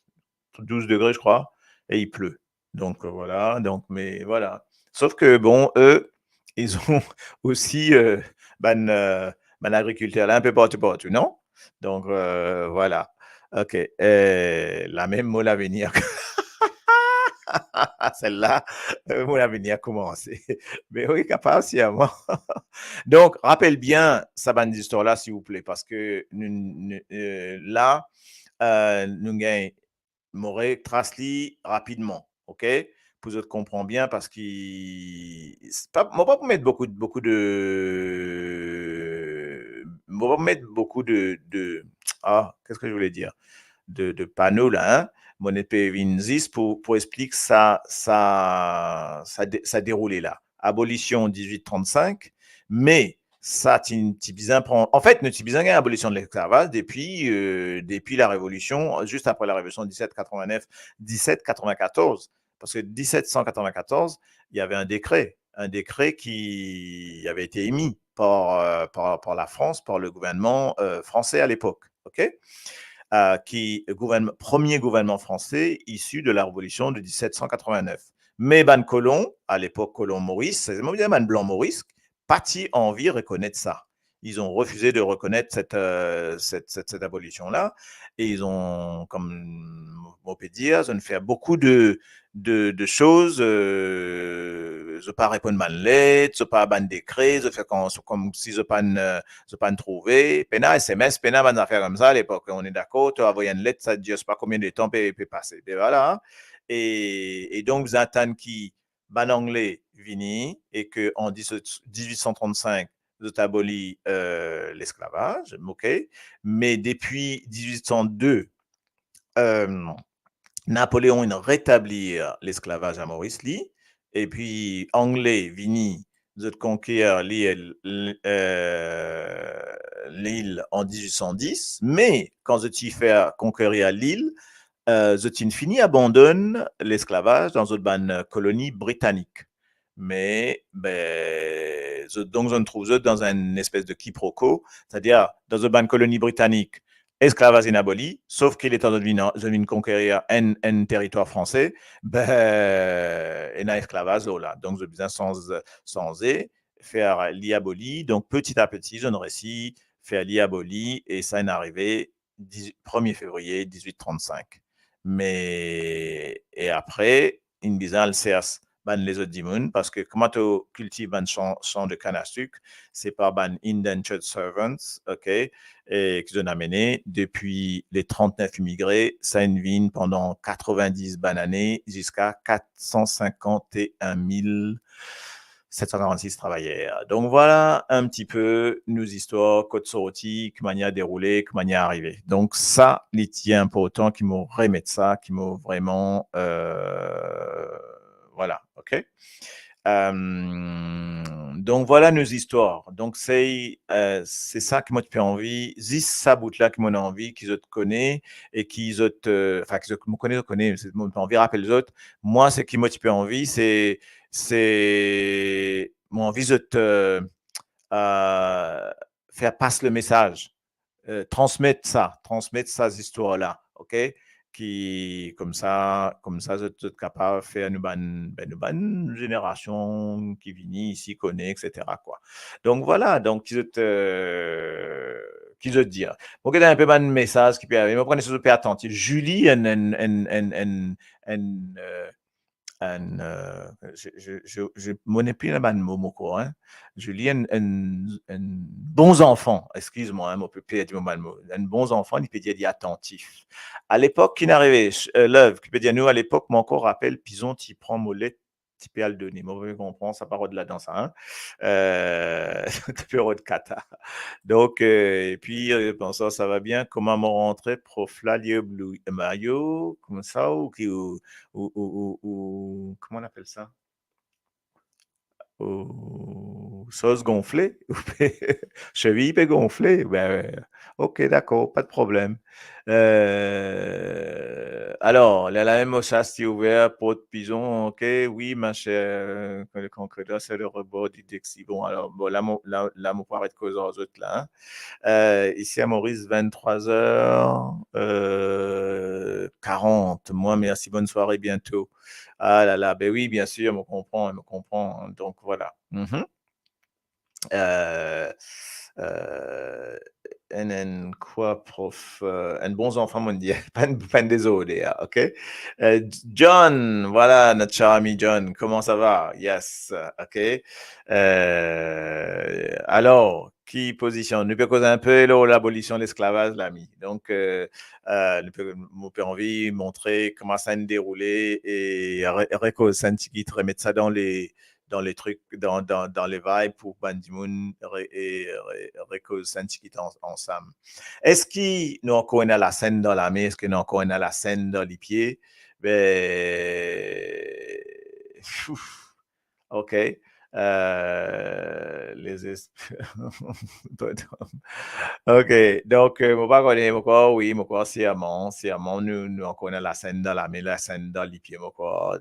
douz degre, je crois, et il pleut. Donc, euh, voilà, donc, mais voilà. Sauf que, bon, eux, ils ont aussi, euh, bann, euh, bann agrikilter la, inpe partou, partou, non? Donc, euh, voilà. Ok. Euh, la mem mo lavenir. Sel-la, euh, mo lavenir koumanse. Me wi, kapav, sirman. Donk, rapel bien sa bann zistwar la, silvouple, parski nou, nou, euh, la, euh, nou gagn mo retras li rapidman, ok? Pou zot konpran bien, parski se pa, mo pa pou met boukou, boukou de, mo pa pou met boukou de, de, ah, qu'est-ce que je voulais dire? De, de pano la, hein? Mo inn pe vinn zis pou, pou explik sa, sa, sa de-, sa deroule la. Abolision diz-wit trant-sink, me sa ti, ti bizin pran, an fet, nou ti bizin gagn abolision de lesklavaz depi, euh, depi la Révolution, zis apre la Révolution, diz-set katreven-nef, diz-set katreven-katorz, parski diz-set san katreven-katorz, il y avait un décret, un décret qui avait été émis par, euh, par, par la France, par le gouvernement, euh, français à l'époque, ok? Euh, ki gouvernman, premie gouvernman franse isi de la Révolution de diz-set san katreven-nef. Me bann kolon, a lepok kolon Moris, se, mo dir bann blan Moris, pa ti anvi rekonet sa. Ils ont refusé de reconnaître cette, euh, cette, cette, cette abolition-là. Et ils ont, comme on peut dire, ils ont fait beaucoup de, de, de choses, euh, zot pa reponn bann let, zot pa bann dekre, zot fer kom, kom si zot pa'nn, euh, zot pa'nn trouve, pena S M S, pena bann zafer koumsa lepok, on est d'accord, to avoy enn let, sa dir pa konbien de tan pe, pe pase. Be vwala. E, e donk, zot atann ki bann Angle vini e ke an diz-wit san trant-sink, zot aboli, euh, lesklavaz, ok? Me depi diz-wit san de, euh, Napoleon inn retablir lesklavaz a Moris li, epi Angle vini, zot konker li, euh, Lil an diz-wit san dis, me kan zot ti fer konkerir Lil, eh, zot ti fini abandonn lesklavaz dan zot bann koloni britanik. Me, be, zot, donk, zot trouv zot dan enn espes de kiproko, setadir, dan zot bann koloni britanik, esklavaz inn aboli, sof ki letan zot vinn, zot vinn konkerir enn, enn teritwar franse, be, ena esklavaz lor la. Donk, zot bizin sanz, sanze, fer li aboli. Donk, peti a peti, zot resi fer li aboli, e sa inn arive diz, premie fevriye diz-wit trann-sink. Me, e apre, inn bizin al sers bann lezot dimoun, parski kouma to kiltiv bann san, san de kann a sik, se par bann indentured servants, ok, e ki zot inn amene depi le trant-nef imigre, sa inn vinn pandan katrovin-dis bann ane, ziska kat san sinkant-e-enn mil set san karant-sis travayer. Donk, vwala enn tipe nou zistwar, kot sorti, ki manier deroule, ki manier arive. Donk, sa, li ti inportan ki mo remet sa, ki mo vreman, eh, vwala, ok? Eh, donk, vwala nou zistwar. Donk, se, eh, se sa ki mo ti pe anvi, zis sa bout la ki mo ena anvi ki zot kone e ki zot, eh, anfin, ki zot, mo kone zot kone, se, mo pe anvi rapel zot, mwa, seki mo ti pe anvi, se, se, mo anvi zot, eh, eh, fer pas le mesaz, eh, transmet sa, transmet sa zistwar la, ok? Ki, koumsa, koumsa, zot, zot kapav fer nou bann, be, nou bann zenerasion ki vini isi kone, et cetera, kwa. Donk, vwala, donk, ki zot, eh, ki zot dir. Mo get enn pe bann mesaz ki pe arive, mo pa kone si zot pe atantif. Julie, enn, enn, enn, enn, enn, enn, eh, enn, eh, je, je, je, je, mo nepli ena bann mo, mo krwar, hein. Julie, enn, enn, enn bon zanfan, eskiz mwa, hein, mo pe perdi mo bann mo. Enn bon zanfan, li pe dir li atantif. A lepok, ki'nn arive, eh, Love, ki pe dir nou, a lepok, mo ankor rapel, pizon ti pran mo let, ti pe al done. Mo pa konpran, sa pa rod ladan sa, hein. Eh, ti pe rod kata. Donk, eh, epi, eh, bonswar, sa va bien? Kouma mo rantre, prof la, li oubli mayo, koumsa, ou ki, ou, ou, ou, ou, ou, kouma on apel sa? Ou soz gonfle, ou pe, seviy pe gonfle, be, ok, dakor, pa de problem. Eh, alor, lerla mem mo sas ti ouver port pizon, ok, wi, ma chère, eh, kan, kan, c'est le rebord du Dexi. Bon, alor, bon, la, mo, la, la, mo pou aret koz ar zot la, hein. Eh, isi a Moris, vinn-trwa zer, eh, karant. Mwa, mersi, bonn sware, biento. Ah la la, be wi, biensir, mo konpran, mo konpran. Donk, vwala. Mhm. Eh, eh, enn, enn kwa, prof, eh, enn bon zanfan, mo dir, pa enn, pa enn dezorde, ah, ok? Eh, John, vwala, not char ami John, kouma sa va? Yes, ok. Eh, alor, ki pozision? Nou pe koz enn pe lor labolision lesklavaz, lami. Donk, eh, eh, nou pe, mo pe anvi montre kouma sa inn deroule e re-, rekoz sa enn tigit, remet sa dan le, dan le trik, dan, dan, dan le vibe pou bann dimoun re-, e re-, rekoz sa enn tigit an-, ansam. Eski nou ankor ena lasenn dan lame? Eski nou ankor ena lasenn dan lipie? Be, ouf. Ok. Eh, les esp-, pardon. Ok, donk, eh, mo pa kone, mo krwar, wi, mo krwar sirman, sirman nou, nou ankor ena lasenn dan lame, lasenn dan lipie, mo krwar.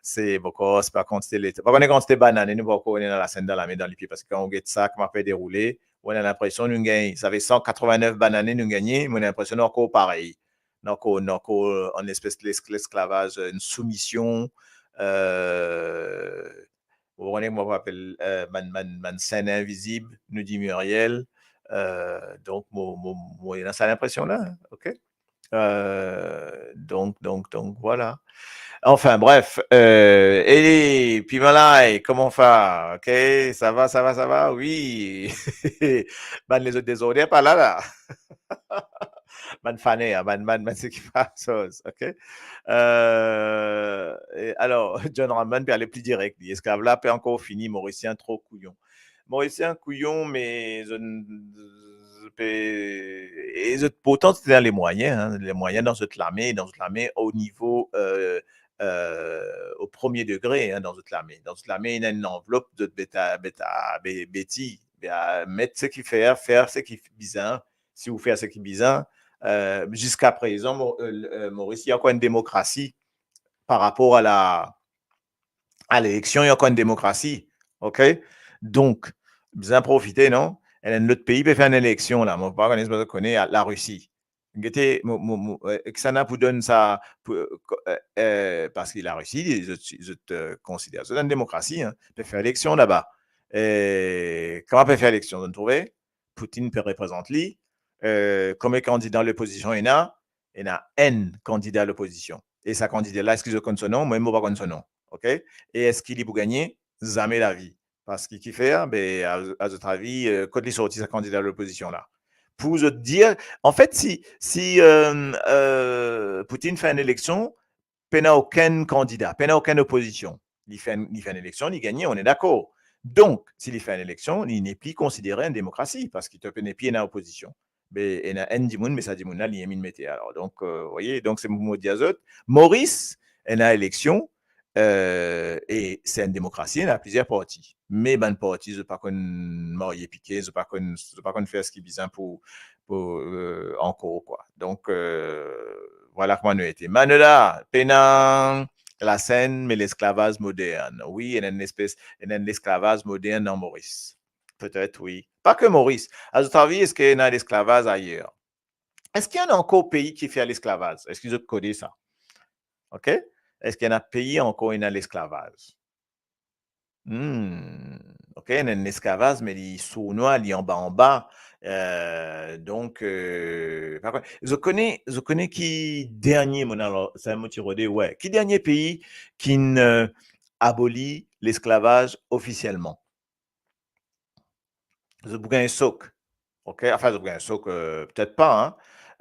Se, mo krwar, se pa kantite leta, pa kone kantite banane nou pa ankor ena lasenn dan lame, dan lipie, parski kan ou get sa, kouma pe deroule, ou ena linpresion nou gagn, sa fer san katrovin-nef banane nou gagne, mo ena linpresion nou ankor parey. Nou ankor, nou ankor enn espes les-, lesklavaj, enn soumision, eh, ou konn kouma pou apel, eh, bann, bann, bann senn invizib, nou dir Muriel, eh, donk mo, mo, mo ena sa linpresion la, ok? Eh, donk, donk, donk, vwala. Anfin, bref, eh, e Pimalay, kouma sa va? Ok, sa va, sa va, sa va? Wi. Bann lezot dezorde pa la, la. Bann fane, ah, bann, bann, bann seki pa soz, ok? Eh, e alor, John Ramon pe ale pli direk, li, esklav la pe ankor fini, Morisien tro kouyon. Morisien kouyon, me zot, zot pe, e zot pourtan ti ena lemwayin, hein, lemwayin dan zot lame, dan zot lame, o nivo, eh, eh, o premie degre, hein, dan zot lame. Dan zot lame, ena enn lanvlop, zot beta, beta, be-, beti, Be, met seki fer, fer seki bizin. Si ou fer seki bizin, euh, ziska prezan, Mo-, euh, euh, Moris, li ankor enn demokrasi par rapor a la, a leleksion, li ankor enn demokrasi. Ok? Donk, bizin profite, non? Enn lot pei pe fer enn eleksion la. Mo pa kone si zot kone, Larisi. Gete, mo, mo, mo, eh, kisannla pou donn sa, pou, eh, ko-, eh, eh, parski Larisi, zot, zot, eh, konsider zot enn demokrasi, hein, pe fer eleksion laba. Eh, kouma pe fer eleksion, zot trouve? Poutine pe reprezant li, eh, konbien kandida lopozision ena? Ena enn kandida lopozision. E sa kandida la, eski zot konn so nom? Mwa mem mo pa konn so nom. Ok? E eski li pou gagne? Zame lavi. Parski kifer? Be, a, a zot avi, eh, kot li sorti sa kandida lopozision la? Pou zot dir, anfet, si, si, eh, eh, Poutine fer enn eleksion, pena okenn kandida, pena okenn opozision. Li fer enn, li fer enn eleksion, li gagne, on est d'accord. Donk, si li fer enn eleksion, li nepli konsidere enn demokrasi, parski to pe nepli ena opozision. Be, ena enn dimoun, me sa dimoun la, li enn mete. Alor, donk, eh, voye, donk se mo dir zot, Moris ena eleksion, eh, e se enn demokrasi, ena plizier parti. Me bann parti, zot pa konn marye pike, zot pa konn, zot pa konn fer seki bizin pou, pou, eh, ankor, kwa. Donk, eh, vwala kouma nou ete. Manola, pena lasenn, me lesklavaz modern. Wi, ena enn espes, ena enn lesklavaz modern an Moris. Petet, wi. Pa ke Moris. A zot avi, eski ena lesklavaz ayer? Eski ena ankor pei ki fer lesklavaz? Eski zot kone sa? Ok? Eski ena pei ankor ena lesklavaz? Hmm, ok, ena enn lesklavaz, me li sournwa, li anba, anba. Eh, donk, eh, pa kone, zot kone, zot kone ki dernie, mo, alor, sa mo ti rode, wi. Ki dernie pei ki'nn, eh, aboli lesklavaz ofisielman? Zot pou gagn sok. Ok? Anfin, zot pou gagn sok, eh, petet pa, hein.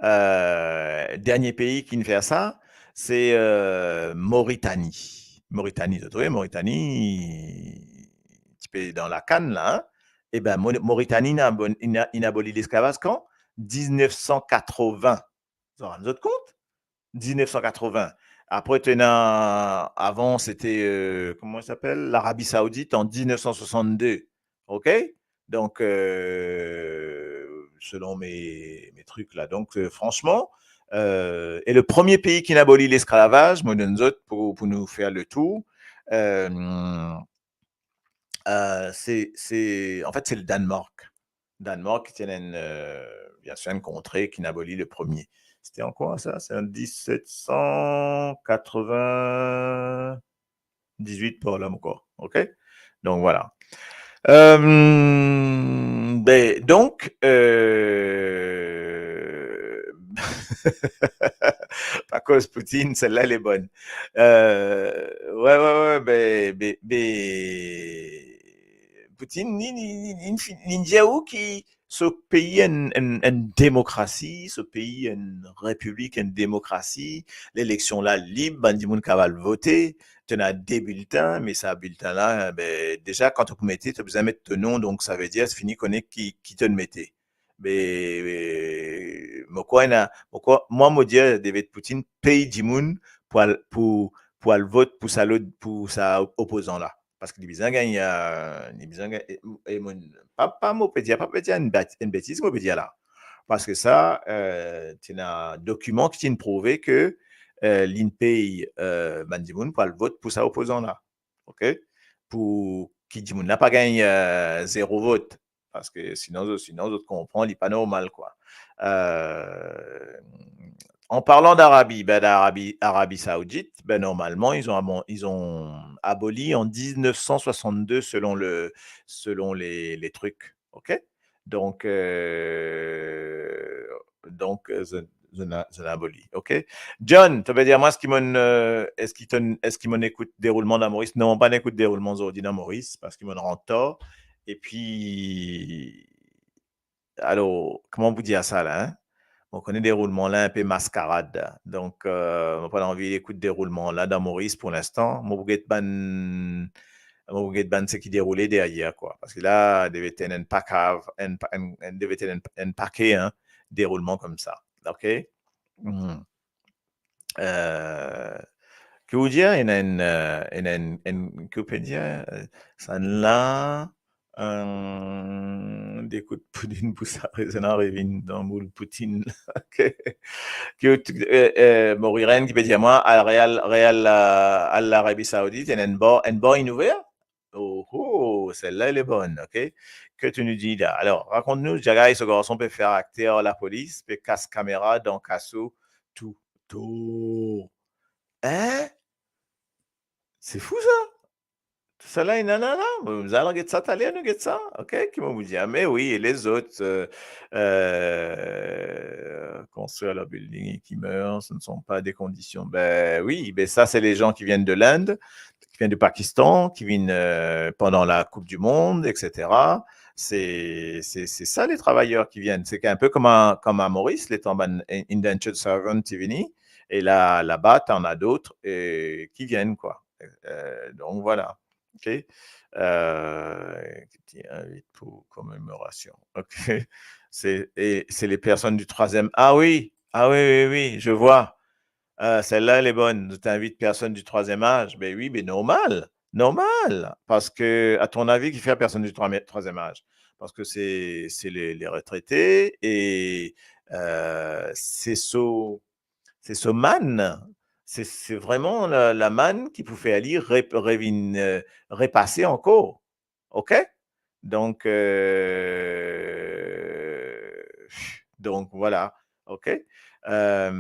Eh, dernie pei ki'nn fer sa, se, eh, Moritani. Moritani, zot trouve, Moritani, tipe dan lakann la, hein. Eben, Mo-, Moritani inn abo-, inn a-, inn aboli lesklavaz kan? Diznef san katrovin. Zot rann zot kont? Diznef san katrovin. Apre, to ena, avan, sete, eh, kouma i apel? Larabi Saoudit an diznef san swasannde. Ok? Donk, eh, selon me, me trik la. Donk, eh, fransman, eh, e le premie pei ki'nn aboli lesklavaz, mo donn zot pou, pou nou fer letour, eh, eh, se, se, anfet, se le Danemark. Danemark, ti ena enn, eh, biensir, enn kontre ki'nn aboli le premie. Sete an kwa sa? Se an diset san katrovin-dizuit par la ankor. Ok? Donk, vwala. Eh, be, donk, eh, pa koz Poutine, sela, le bonn. Eh, wi, wi, wi, be, be, be, Poutine, li, li, li, li, li, li dir ou ki so pei enn, enn, enn demokrasi, so pei enn repiblik, enn demokrasi, leleksion la lib, bann dimoun kapav al vote, to ena de biltin, me sa biltin la, be, deza, kan to pou mete, to bizin met to nom, donk, savedir, fini kone ki, ki to'nn mete. Be, be, mo krwar ena, mo krwar, mwa, mo dir, devet Poutine pey dimoun pou al, pou, pou al vot pou sa lot, pou sa opozan la. Parski li bizin gagn, eh, li bizin gagn, e, e mo, pa, pa mo pe dir, pa pe dir enn bet-, enn betiz mo pe dir la. Parski sa, eh, ti ena dokiman ki ti'nn prouve ke, eh, li'nn pey, eh, bann dimoun pou al vot pou sa opozan la. Ok? Pou ki dimoun la pa gagn, eh, zero vot. Parski sinon, zot, sinon, zot konpran, li pa normal, kwa. Eh, en parlant d'Arabie, ben, d'Arabie, Arabie Saoudite, ben, normalement, ils ont amon-, ils ont aboli en dix-neuf cent soixante-deux selon le, selon les, les trucs. Ok? Donk, eh, donk, eh, zot, zot inn a-, zot inn aboli. Ok? John, to pe dir mwa, eski monn, eh, eski tonn, eski monn ekout deroulman dan Moris? Non, mo pa'nn ekout deroulman zordi dan Moris, parski monn rant tar. Epi, alor, kouma pou dir sa la, hein? Mo kone deroulman la inpe maskarad. Donk, eh, mo pa'nn anvi ekout deroulman la dan Moris pou linstan. Mo pou get bann, mo pou get bann seki deroule deryer, kwa. Parski la, devret enn, enn pake, enn pa-, enn, enn, devret enn, enn pake, hein, deroulman koumsa. Ok? Hmm. Eh, ki ou dir, ena enn, eh, ena enn, enn, ki ou pe dir, eh, sannla, Euh, dekout Poutine pou sa rezon, revinn dan moul Poutine. Ok. Ki, euh, euh, Moriren ki pe dir mwa, al Real, Real, euh, al Larabi Saoudit, enn, enn bar, enn bar inn ouver? Oh, oh, sel-la, elle est bonne, ok? Ki to nou dir la? Alors, rakont nou, Djagay, so garson pe fer akter lapolis, pe kas kamera dan kaso, tou, tou. Hein? Se fou, sa. Tousala, ena la, la. Bon, nou al get sa taler, nou get sa. Ok, ki mo pou dir? Me wi, e lezot, euh, euh, construire leur building et qui meurent, ce ne sont pas des conditions. Ben oui, ben ça, c'est les gens qui viennent de l'Inde, qui viennent du Pakistan, qui viennent, euh, pendant la Coupe du Monde, et cetera. C'est, c'est, c'est ça, les travailleurs qui viennent. C'est un peu comme à, comme à Maurice, letan bann indentured servant ti vini, et là, là-bas, t'en as d'autres, euh, qui viennent, quoi. Euh, donc voilà. Ok. Euh, ki ti invit pou komemorasion. Ok. C'est, et c'est les personnes du troisième. Ah oui, ah oui, oui, oui, je vois. Euh, celle-là, elle est bonne. Zot invit personne du troisième âge. Ben oui, ben normal. Normal. Parce que, à ton avis, qui fait personne du troi-, troisième âge? Parce que c'est, c'est les, les retraités et, euh, c'est so, c'est so mann. C'est, c'est vraiment la, la mann ki pou fer li re-, revinn, euh, repase ankor. Ok? Donc, euh, donc voilà. Ok? Euh,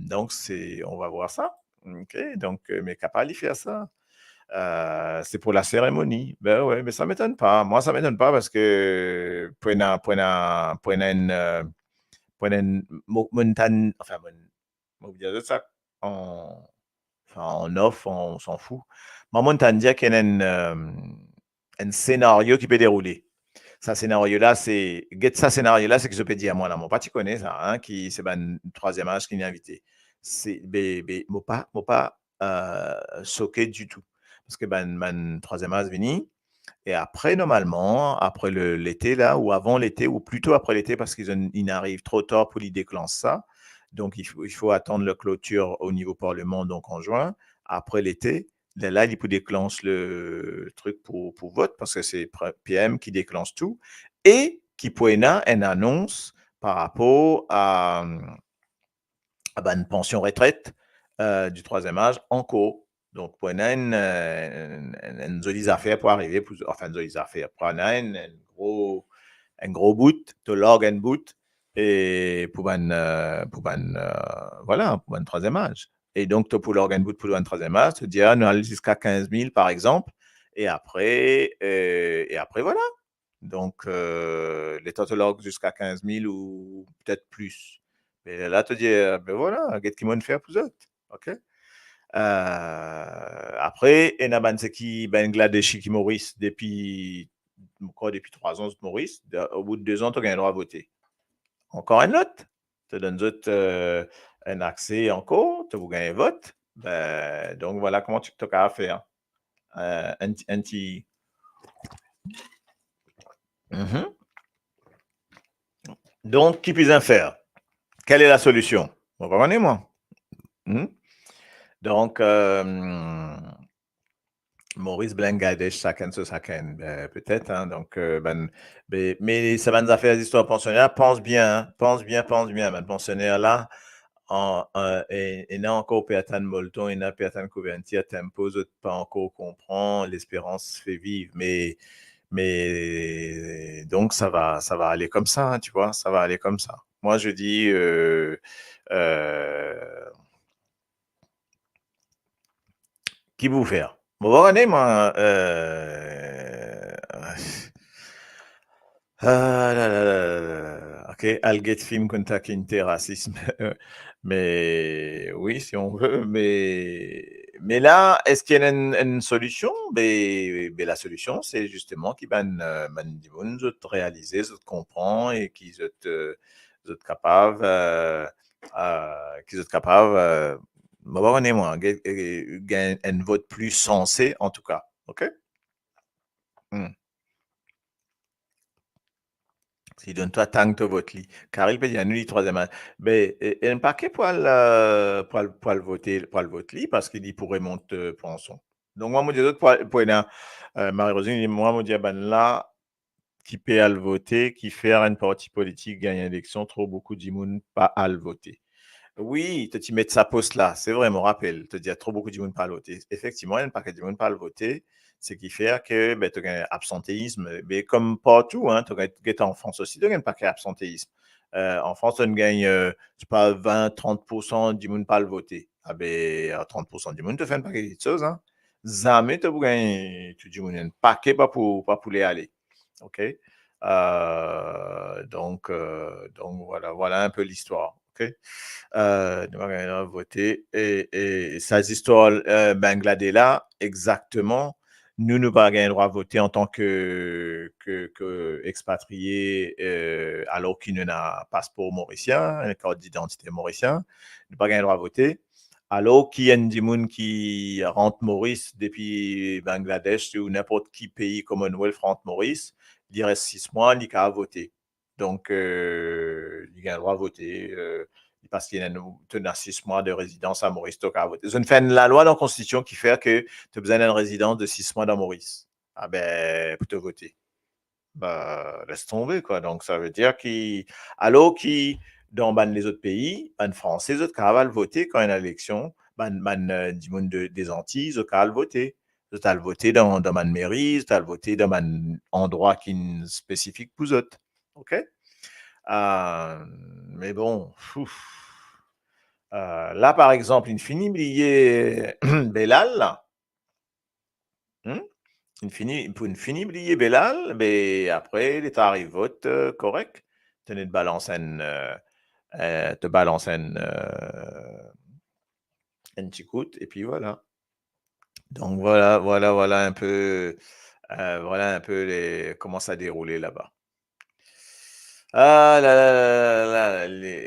donc, c'est, on va voir ça. Ok? Donc, euh, me kapav li fer sa. Euh, c'est pour la cérémonie. Ben ouais, mais ça m'étonne pas. Moi, ça m'étonne pas parce que pou ena, pou ena, pou ena enn, euh, pou ena enn, mo, mo tann, enfin, mo, mo pou dir zot sa, an, enfin, an off, on s'en fout. Mwa, mo tann dir ki ena enn, euh, enn senario ki pe deroule. Sa senario la, se, get sa senario la, se ki zot pe dir mwa la, mo pa ti kone sa, hein, ki se bann troisième âge ki inn invite. Se, be, be, mo pa, mo pa, euh, soke ditou. Parski bann, bann troisième âge vini, e apre, normalman, apre le, lete la, ou avan lete, ou plito apre lete, parski zot inn, inn ariv tro tar pou li deklans sa. Donc, il faut, il faut attendre la clôture au niveau parlement, donc en juin. Apre lete, lerla, li pou deklans le truc pou, pou vot, parski se pre-, P M ki deklans tou, e ki pou ena enn anons par rapor a, a bann pansion retret, euh, du troisième âge ankor. Donc, pou ena enn, euh, enn, enn, enn zoli zafer pou arive, pou, enfin, enn zoli zafer, pou ena enn, enn gro, enn gro bout, to larg enn bout, e pou bann, euh, pou bann, euh, voilà, pou bann troisième âge. E donk, to pou larg enn bout pou bann troisième âge, to dir, ah, nou al ziska kinz mil, par exanp, e apre, euh, e apre, voilà. Donk, euh, letan to larg ziska kinz mil ou petet plis. Me la, to dir, be voilà, get ki mo'nn fer pou zot. Ok? Euh, apre, ena bann seki, bann Bangladeshi ki Moris depi, ankor depi trwa zan zot Moris, de, o bout de zan, to gagn drwa vote. Ankor enn lot, to donn zot, euh, enn akse ankor, to pou gagn vot. Be, donk, voilà kouma to, to kapav fer. Euh, enn ti, enn ti. Mhm. Donk, ki bizin fer? Quelle est la solution? Mo pa kone, mwa. Hmm? Donk, euh, Moris, Bangladesh, sakenn so sakenn, euh, petet, hein, donk, euh, bann, me, me sa bann zafer zistwar pansioner, pans bien, hein, pans bien, pans bien, bann pansioner la, an, euh, e, ena ankor pe atann molton, ena pe atann kouvertir, tempo, zot pa ankor konpran, lesperans fe viv, me, me, donk, sa va, sa va ale koumsa, hein, tu vois, sa va ale koumsa. Moi, je dis, euh, euh, ki pou fer? Mo pa kone, mwa, euh, ah, la, la, la, la, la, la. Ok, al get fim konn ta kinte rasism. Me wi, si on veut, me, me la, eski ena enn, enn solision? Be, be la solision, se zisteman ki bann, euh, bann dimoun, zot realize, zot konpran e ki zot, euh, zot kapav, euh, euh, ki zot kapav, euh, mo pa kone, mwa, ge-, ge-, gagn enn vot pli sanse, antouka. Ok? Hmm. Si donn twa tang to vot li. Karil pe dir nou li trwaziem az. Be, e, e enn pake pou al, euh, pou al, pou al vote, pou al vot li, parski li pou remont, euh, pansion. Donk, mwa, mo dir zot pou, pou ena, euh, Marie-Rosine, mwa, mo dir, bann la ki pe al vote, ki fer enn parti politik gagn eleksion, tro boukou dimoun pa al vote. Wi, to ti met sa post la, se vre, mo rapel, to dir tro boukou dimoun pa al vote. Efektivman, enn paket dimoun pa al vote, se ki fer ke, be, to gagn absanteism, be, kom partou, hein, to gagn, get an Frans osi, to gagn paket absanteism. Euh, an Frans, to gagn, euh, se pa vin, trant poursan dimoun pa al vote. A be, a trant poursan dimoun, to fer enn paket kiksoz, hein. Zame to pou gagn tou dimoun, enn paket pa pou, pa pou le ale. Ok? Euh, donk, euh, donk, vwala, vwala enn pe listwar. Ok? Euh, nou pa gagn drwa vote. E, e sa zistwar, euh, Bangladesh la, exakteman, nou, nou pa gagn drwa vote antan ke, ke, ke expatrie, euh, alor ki nou ena paspor morisien, enn kart didantite morisien, nou pa gagn drwa vote. Alor ki enn dimoun ki rant Moris depi Bangladesh ou ninport ki pei Commonwealth rant Moris, li res sis mwa, li kav vote. Donk, euh, li gagn drwa vote, euh, parski ena nou, to ena sis mwa de rezidans a Moris, to kav vote. Zot inn fer enn lalwa dan konstitision ki fer ke to bizin enn rezidans de sis mwa dan Moris. A be, pou to vote. Be, les tonbe, kwa. Donk, sa ve dir ki, alor ki dan bann lezot pei, bann Franse, zot kav al vote kan ena eleksion, bann, bann, euh, dimoun de, de Zantiy, zot kav al vote. Zot al vote dan, dan bann meri, zot al vote dan bann andrwa ki spesifik pou zot. Ok? Euh, me bon, ouf. Euh, la, par exanp, inn fini bliye Belal, la. Hmm? Inn fini, pou inn fini bliye Belal, be, apre, li ta ariv vot, euh, korek. To inn balans enn, euh, euh, to balans enn, euh, enn ti kout, epi vwala. Donk, vwala, vwala, vwala enn pe, euh, vwala enn pe le, kouma sa deroule laba. Ah la la la la la, le,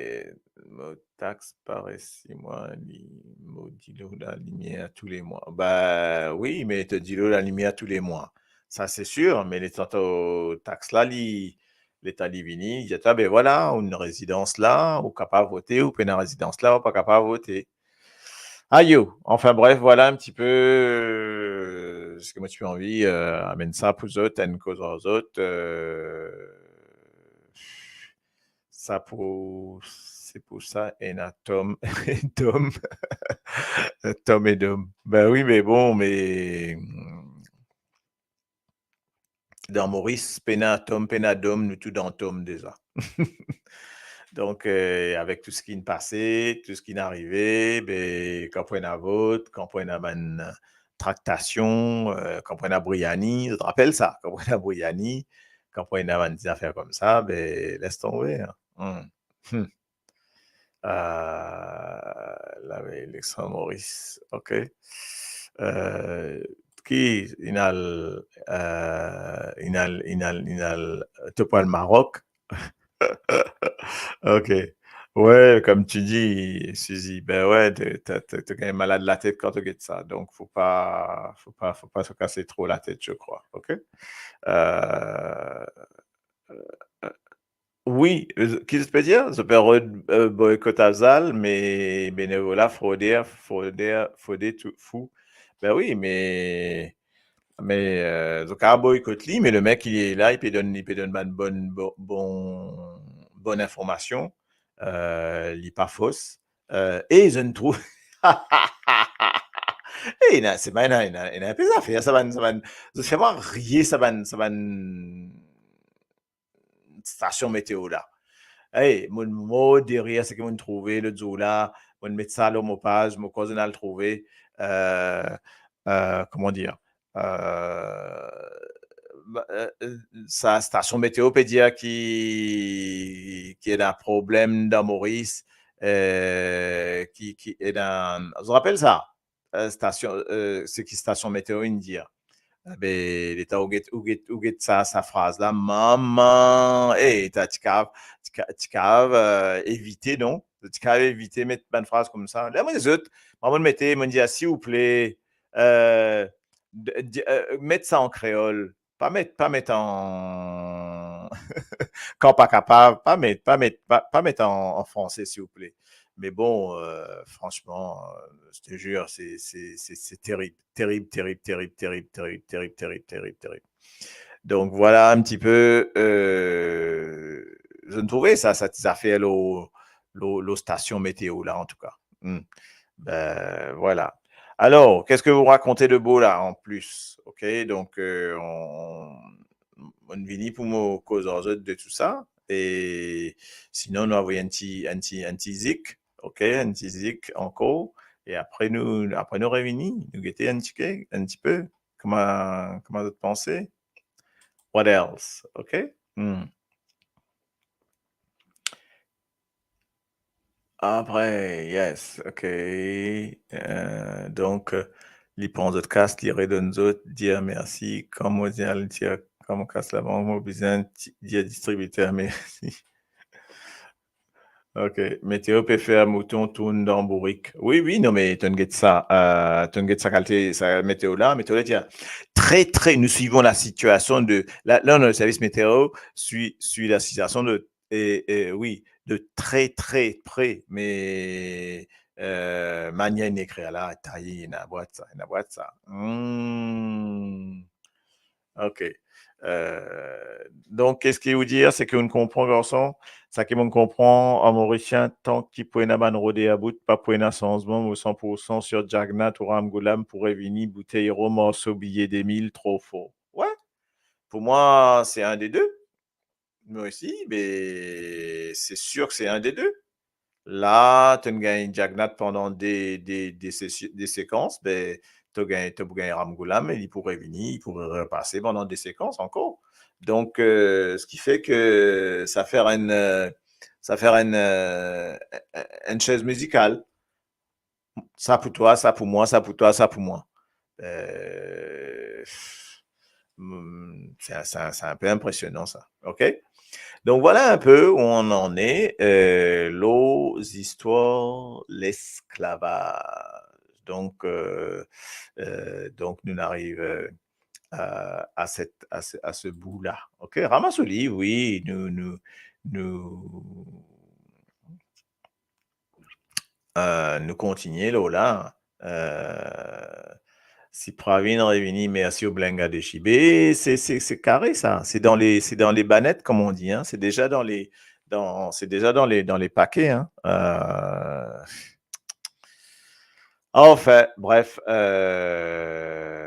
mo tax pa resi mwa, li, mo dilo lalimier tou le mwa. Ba wi, me to dilo lalimier tou le mwa. Sa se sir, me letan to tax la, li, letan li vini, li dir twa, be vwala, ou ena rezidans la, ou kapav vote, ou pena rezidans la, ou pa kapav vote. Ayo, anfin bref, vwala enn ti pe, euh, seki mo ti pe anvi, euh, amenn sa pou zot, enn koz ar zot, euh, sa pou, se pou sa, ena Tom, Tom, Tom e Dom. Be wi, me bon, me, dan Moris, pena Tom, pena Dom, nou tou dan Tom deza. Donk, euh, avek tou seki inn pase, tou seki inn arive, be, kan pou ena vot, kan pou ena bann traktasion, euh, kan pou ena briani, zot rapel sa, kan pou ena briani, kan pou ena bann ti zafer koumsa, be, les tonbe, hein. Hmm. Hmm. Euh, la, be, eleksion Moris, ok. Euh, ki inn al, euh, inn al, inn al, inn al, to pou al Marok. Ok. Ouais, comme tu dis, Suzy, ben ouais, to, to, to, to gagn malad latet kan to get sa. Donk, fo pa, fo pa, fo pa se kase tro latet, je crois. Ok? Euh, euh, wi, euh, ki zot pe dir? Zot pe rod, euh, boykot Afzal, me benevola, froder, froder, froder tou, fou. Ben wi, me, me, euh, zot kav boykot li, me lemek, li la, li pe donn, li pe donn bann bonn, bon, bon, bonn informasion, euh, li pa fos. Euh, e zot inn trouv, e ena, se pa ena, ena, ena enn pe zafer, sa bann, sa bann, zot fer mwa riye, sa bann, sa bann stasion meteo la. Ey, mo mor de rir seki mo trouv lot zour la, mo met sa lor mo paz, mo krwar zot inn al trouve, euh, euh, kouma dir, euh, ba, euh, euh, sa stasion meteo pe dir ki, ki ena problem dan Moris, euh, ki, ki ena, zot rapel sa? Euh, stasion, euh, seki stasion meteo inn dir. Be, letan ou get, ou get, ou get sa, sa fraz la, mama, e, ta ti kav, ti ka-, ti kav, euh, evite, non? Ti kav evite met bann fraz koumsa. La, mo dir zot, mwa, mo mete, mo dir, silvouple, euh, de, de, euh, met sa an kreol. Pa met, pa met an, kan pa kapav, pa met, pa met, pa, pa met an, an franse, silvouple. Mais bon, euh, franchement, euh, je te jure, c'est, c'est, c'est, c'est terrible. Terrible, terrible, terrible, terrible, terrible, terrible, terrible, terrible, terrible. Donc voilà un petit peu, euh, je ne trouvais ça, ça, ça fait l'eau, l'eau, l'eau station météo là, en tout cas. Hmm. Ben, voilà. Alors, qu'est-ce que vous racontez de beau là, en plus ? Ok, donc, euh, on, on vini pou mo koz ar zot de tout ça. Et sinon, nou avoy enn ti, enn ti, enn ti zik, ok, enn ti zik ankor. E apre nou, apre nou revini, nou gete enn ti, enn ti pe kouma, kouma zot panse. What else? Ok? Hmm. Apre, yes, ok. Euh, donk, euh, li pran zot kas, li redonn zot, dir mersi. Kan mo dir al tir, kan mo kas labank, mo bizin ti-, dir distribiter mersi. Ok, meteo pe fer mouton tourn dan bourik. Wi, wi, non, me tonn get sa, euh, tonn get sa kalite, sa meteo la, meteo la dir, très, très, nous suivons la situation de, là, là, on a le service météo, suit, suit la situation de, et, et oui, de très, très près, mais, euh, manier inn ekrir la, taye, ena bwat sa, ena bwat sa. Hmm. Ok. Euh, donk, seki ou dir, seki ou konpran, garson? Seki mo konpran, an Morisien, tan ki pou ena bann rode about, pa pou ena sanzman, mo san pour san sir Jagannath ou Ramgoolam pou revini, boutey rom, morso biye de mil, tro for. Wi. Pou mwa, se enn de de. Mwa osi, be, se sir ki se enn de de. La, tonn gagn Jagannath pandan de, de, de sesi-, de sekans, be, to gagn, to pou gagn Ramgoolam, e li pou revini, li pou repase pandan de sekans ankor. Donk, euh, seki fer ki sa fer enn, euh, sa fer enn, euh, enn chez mizikal. Sa pou twa, sa pou mwa, sa pou twa, sa pou mwa. Euh, hmm, c'est, c'est, c'est un peu impressionnant, ça. Ok? Donc, voilà un peu où on en est, euh, lor zistwar lesklavaz. Donc, euh, euh, donc, nou ariv, euh, à, à cette, à ce, à ce bout-là. Ok? Ramas ou liv, wi, nou, nou, nou, Euh, nou kontinie lor la. Euh, si Pravin revini, mersi o Blenga de Chibe. Se, se, se kare sa. Se dan le, se dan le banet, comme on dit, hein. Se deza dan le, dan, se deza dan le, dan le pake, hein. Euh, enfin, bref, euh,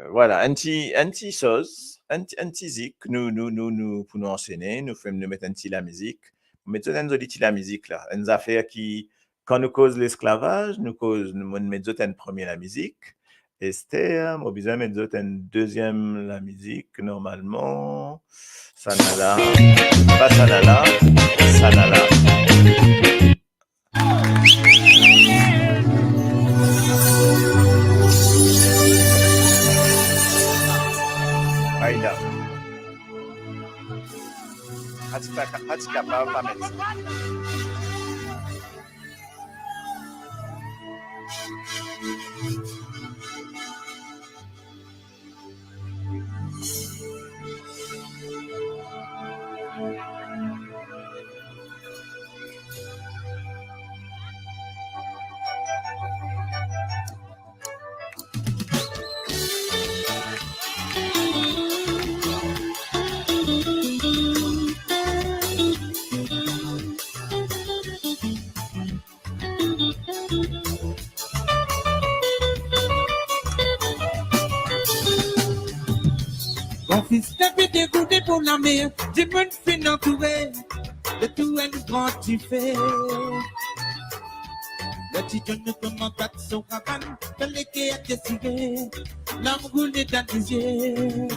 voilà, enn ti, enn ti soz, enn ti, enn ti zik, nou, nou, nou, nou, pou nou ansene, nou fer, nou met enn ti lamizik. Met zot enn zoli ti lamizik la. Enn zafer ki, kan nou koz lesklavaz, nou koz, nou, mo met zot enn premie lamizik. Ester, mo bizin met zot enn deziem lamizik, normalman. Sanala, pa sanala, sanala. Aida. Atika, atika, pa, pa met sa. Bonfils, depi degout pou lamer, dimoun finn antoure, letou enn gran dife. Ler ti John koumans bat so kabann, tonn leker desire, larm koule dan lizie.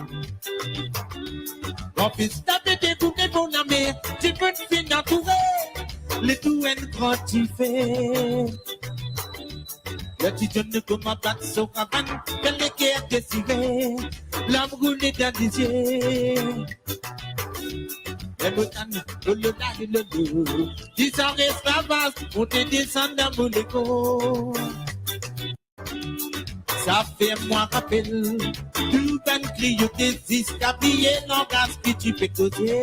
Bonfils, depi degout pou lamer, dimoun finn antoure, letou enn gran dife. Ler ti John koumans bat so kabann, tonn leker desire, larm koule dan lizie. E mo tann, lolo la, lolo, dizan lesklavaz, monte desann dan mo lekor. Sa fer mwa rapel tou bann griyo ki zis kabiye langaz ki ti pe koze.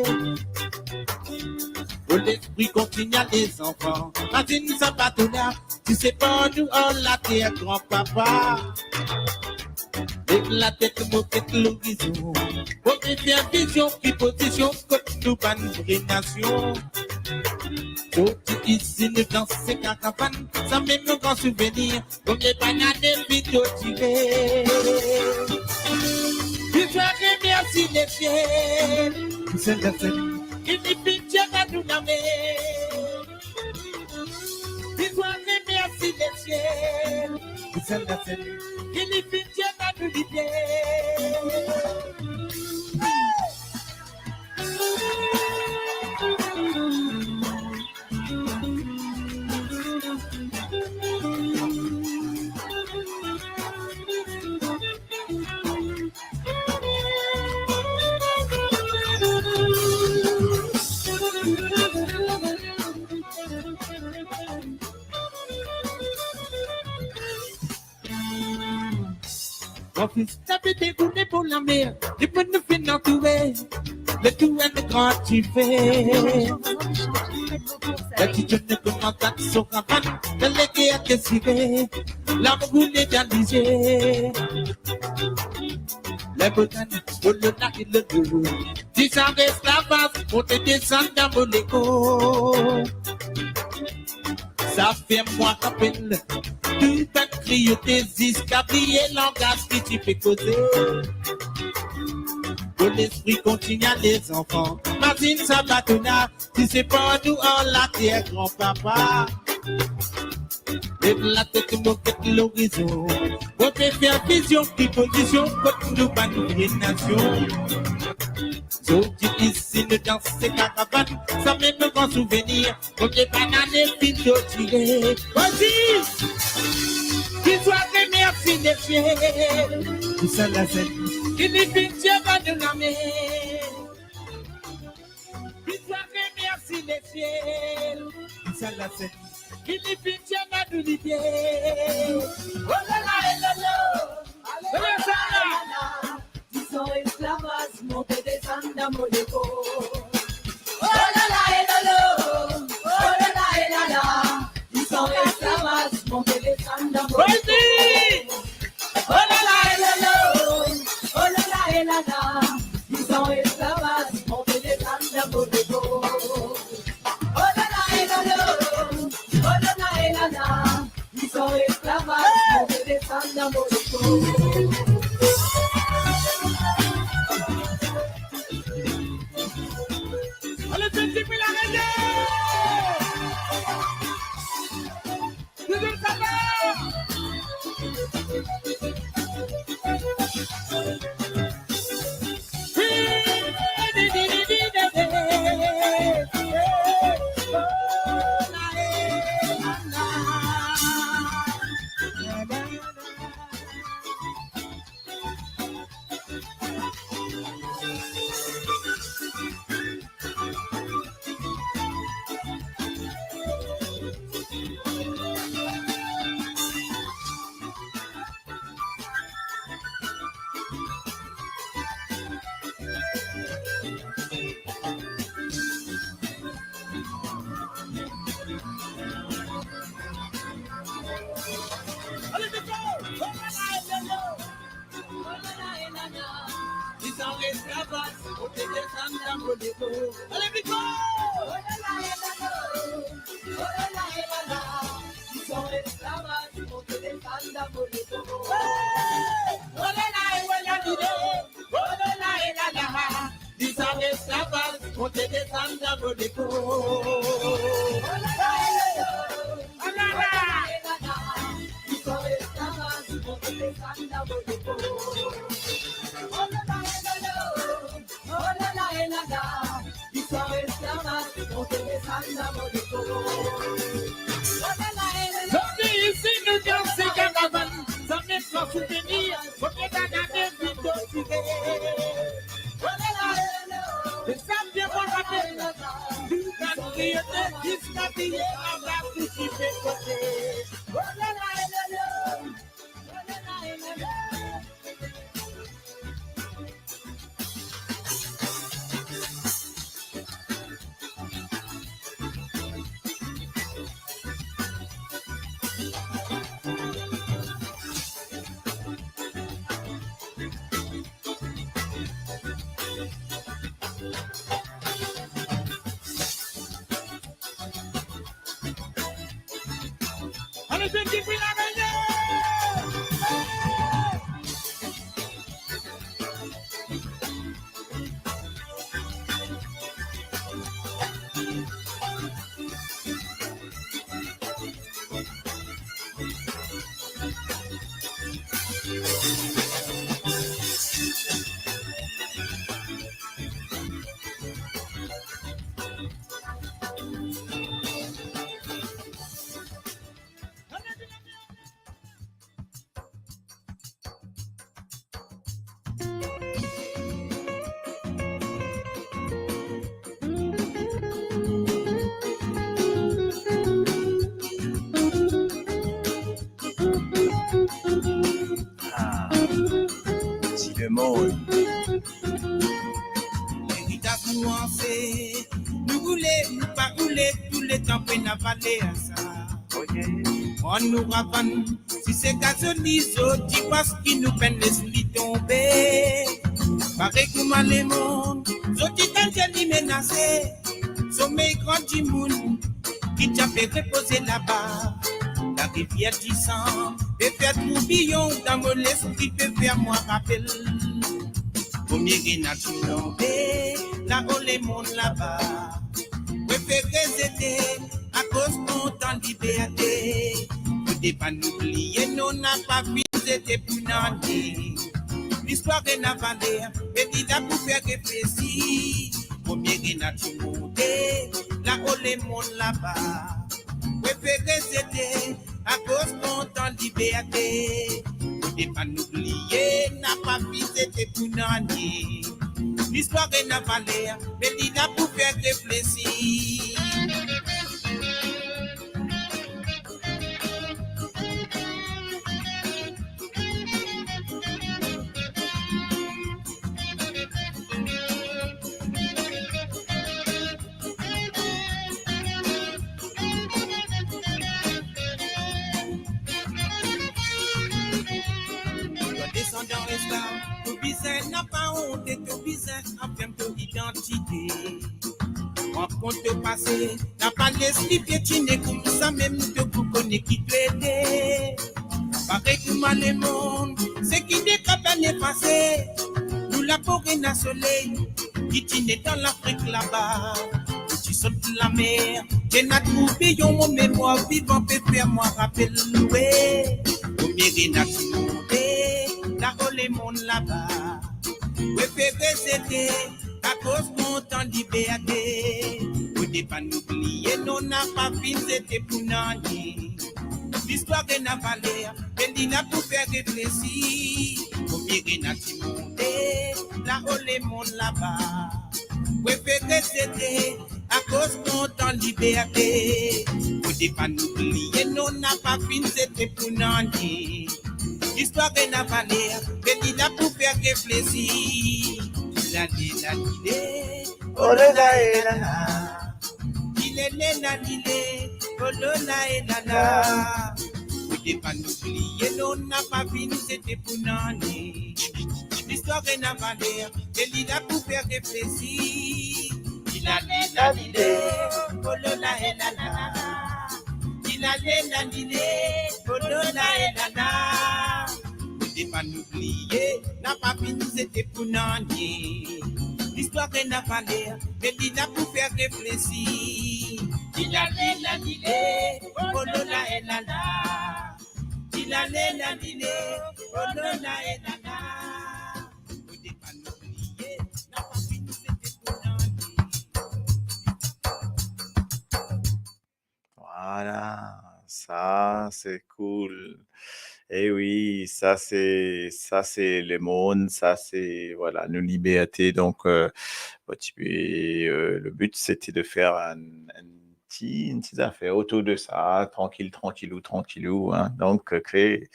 O Lespri kontign ale zanfan. Mazinn sa bato la, ti separ nou ar later, gran papa. Lev latet, mo get lorizon. Mo pe fer vizion, ki pozision kot nou bann vre nasion. Sorti isi, nou dans se karavann, samem nou gran souvenir. Konbien bann ane finn tire. Bizin remersie lesiel, pou sa lasenn, ki li finn tir nou lame. Bizin remersie lesiel, pou sa lasenn, ki li finn tir nou lipie. Mon fis, ta pe deroule bor lamer, dimoun nou finn antoure, letour enn gran dife. Ler ti tonn koumans, so karavann, ler leger desire, larm roule dan lizie. Ler botann, olala e lolo, dis an esklavaz, monte desann dan mo lekor. Sa fer mwa rapel tou bann kriyote, ziska bliye langaz ki ti pe koze. Mo lespri kontign ale zanfan. Mazinn sa bato la, ti separ nou ar later, gran papa. Lev latet, mo get lorizon. Mo pe fer vizion, ki pozision kot nou bann vre nasion. Zordi isi nou dans se karavann, samem nou gran souvenir. Konbien bann ane finn tire. Vas-y! Bizin remersie lesiel, pou sa lasenn, ki li finn tir nou lame. Bizin remersie lesiel, pou sa lasenn, ki li finn tir nou lipie. Olala e lolo, olala e lala. Dis an esklavaz, monte desann dan mo lekor. Olala e lolo, olala e lala. Dis an esklavaz, monte desann dan mo lekor. Olala e lolo, olala e lala. Dis an esklavaz, monte desann dan mo lekor. Olala e lolo, olala e lala. Dis an esklavaz, monte desann dan mo lekor. Ale, finn dife larete! Touzour sava! Ale, Vito! Dis an esklavaz, monte desann dan mo lekor. Ale, Vito! Dis an esklavaz, monte desann dan mo lekor. Hey! Olala e lala, olala e lala. Dis an esklavaz, monte desann dan mo lekor. Olala e lala, olala e lala. Dis an esklavaz, monte desann dan mo lekor. Olala e lala, olala e lala. Dis an esklavaz, monte desann dan mo lekor. Olala e lala. Zordi isi nou dans se karavann, samem nou gran souvenir. Konbien bann ane finn tire. Olala e lolo, e sa fer mwa rapel tou bann kriyote, ziska bliye langaz ki ti pe koze. Olala e lolo, olala e lala. Ah, ti lemonn. Lerita koumanse, nou roule, nou pa roule, touletan pou ena valer sa. Ok. Pran nou ravann, si se gazoli zot ti pas ki nou pinn les li tonbe. Parey kouma lemonn, zot ti tann tir li menase. Somey gran dimoun ki ti pe repoze laba. Larivier disan pe fer toubiyon dan mo lespri, pe fer mwa rapel. Premie grenad tonbe, lao lemonn laba. Prefere zete, akoz kontan liberte. Pou depann nou bliye, non, napa finn zete pou nanye. Listwar ena valer, me li la pou fer reflesi. Premie grenad ti monte, lao lemonn laba. Prefere zete, akoz kontan liberte. Pou depann nou bliye, napa finn zete pou nanye. Listwar ena valer, me li la pou fer reflesi. Desandan esklav, to bizin napa onte, to bizin afirm to idantite. Pran kont to pase, napa les li pietine, koumsa mem to pou kone ki to ete. Parey kouma lemonn, seki de kabann efase, nou lapo ena soley, ki ti ena dan Lafrik laba. Ti sot lamer, ena toubiyon, mo memwar vivan pe fer mwa rapel, we. Premie grenad ti monte, lao lemonn laba. Prefere zete, akoz kontan liberte. Pou depann nou bliye, non, napa finn zete pou nanye. Listwar ena valer, me li la pou fer reflesi. Premie grenad ti monte, lao lemonn laba. Prefere zete, akoz kontan liberte. Pou depann nou bliye, non, napa finn zete pou nanye. Listwar ena valer, me li la pou fer reflesi. Lale, lale, lale. Oh la la, eh la la. Ilele la lile, oh lo la, eh la la. Pou depann nou bliye, non, napa finn zete pou nanye. Listwar ena valer, me li la pou fer reflesi. Ilale la lile, oh lo la, eh la la. Ilale la lile, oh lo la, eh la la. Pou depann nou bliye, napa finn zete pou nanye. Listwar ena valer, me li la pou fer reflesi. Ilale la lile, oh lo la, eh la la. Ilale la lile, oh lo la, eh la la. Pou depann nou bliye, napa finn zete pou nanye. Voilà, ça c'est cool. Eh oui, ça c'est, ça c'est lemonn, ça c'est, voilà, nou liberte. Donc, euh, bon, ti pe, euh, le but c'était de faire un, un petit, une petite affaire autour de ça, tranquille, tranquillou, tranquillou, hein. Donc, euh, créer.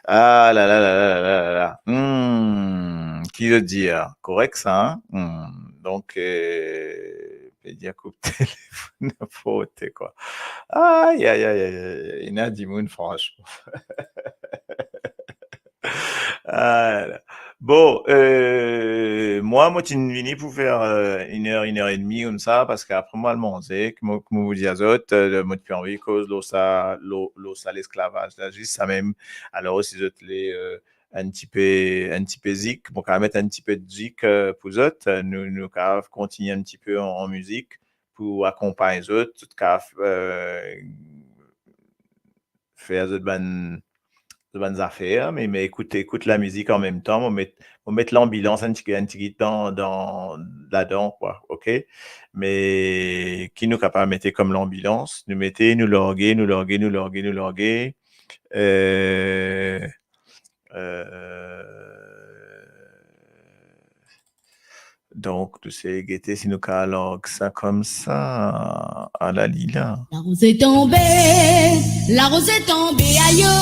Ah là là là là là là là. Hmm, ki zot dir, hein? Korek sa, hein? Hmm. Donc, euh, pe dir koup telefon, ninport kwa. Aïe, aïe, aïe, aïe, aïe, ena dimoun, franchman. Ah là là. Bon, euh, mwa, mo ti vini pou fer, euh, enn er, enn er edmi koumsa, parski apre mo al manze, ki mo, ki mo pou dir zot, euh, mo ti pe anvi koz lor sa, lor, lor sa lesklavaz la, zis sa mem. Alor, si zot le, euh, enn tipe, enn tipe zik, mo kav met enn tipe zik, euh, pou zot, euh, nou, nou kav kontigne enn tipe an, an mizik pou akonpagn zot, zot kav, euh, fer zot bann, zot bann zafer, me, me ekout, ekout lamizik an mem tan, mo met, mo met lanbilans enn ti, enn tigit dan, dan, ladan, kwa, ok? Me ki nou kapav mete kom lanbilans, nou mete, nou large, nou large, nou large, nou large. Euh, euh, Donk, nou sey gete si nou kav larg sa koumsa. Ala li la. Laroze tonbe, laroze tonbe, ayo,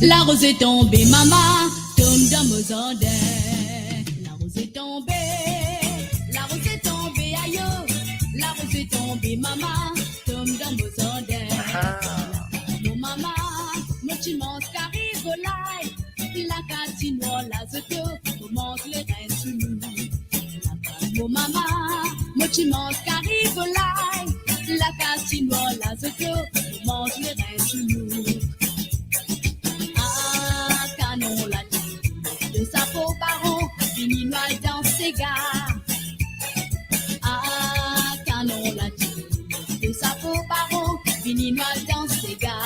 laroze tonbe, mama, tom dan mo zardin. Laroze tonbe, laroze tonbe, ayo, laroze tonbe, mama, tom dan mo zardin. Ah. Mo mama, mo ti manz kari volay, lakaz ti nwar lazoto, mo manz lerin sounou. Lakaz mo mama, mo ti manz kari volay, lakaz ti nwar lazoto, mo manz lerin sounou. Ah, kanon la ti, de sa po baron, vini nou al dans sega. Ah, kanon la ti, de sa po baron, vini nou al dans sega.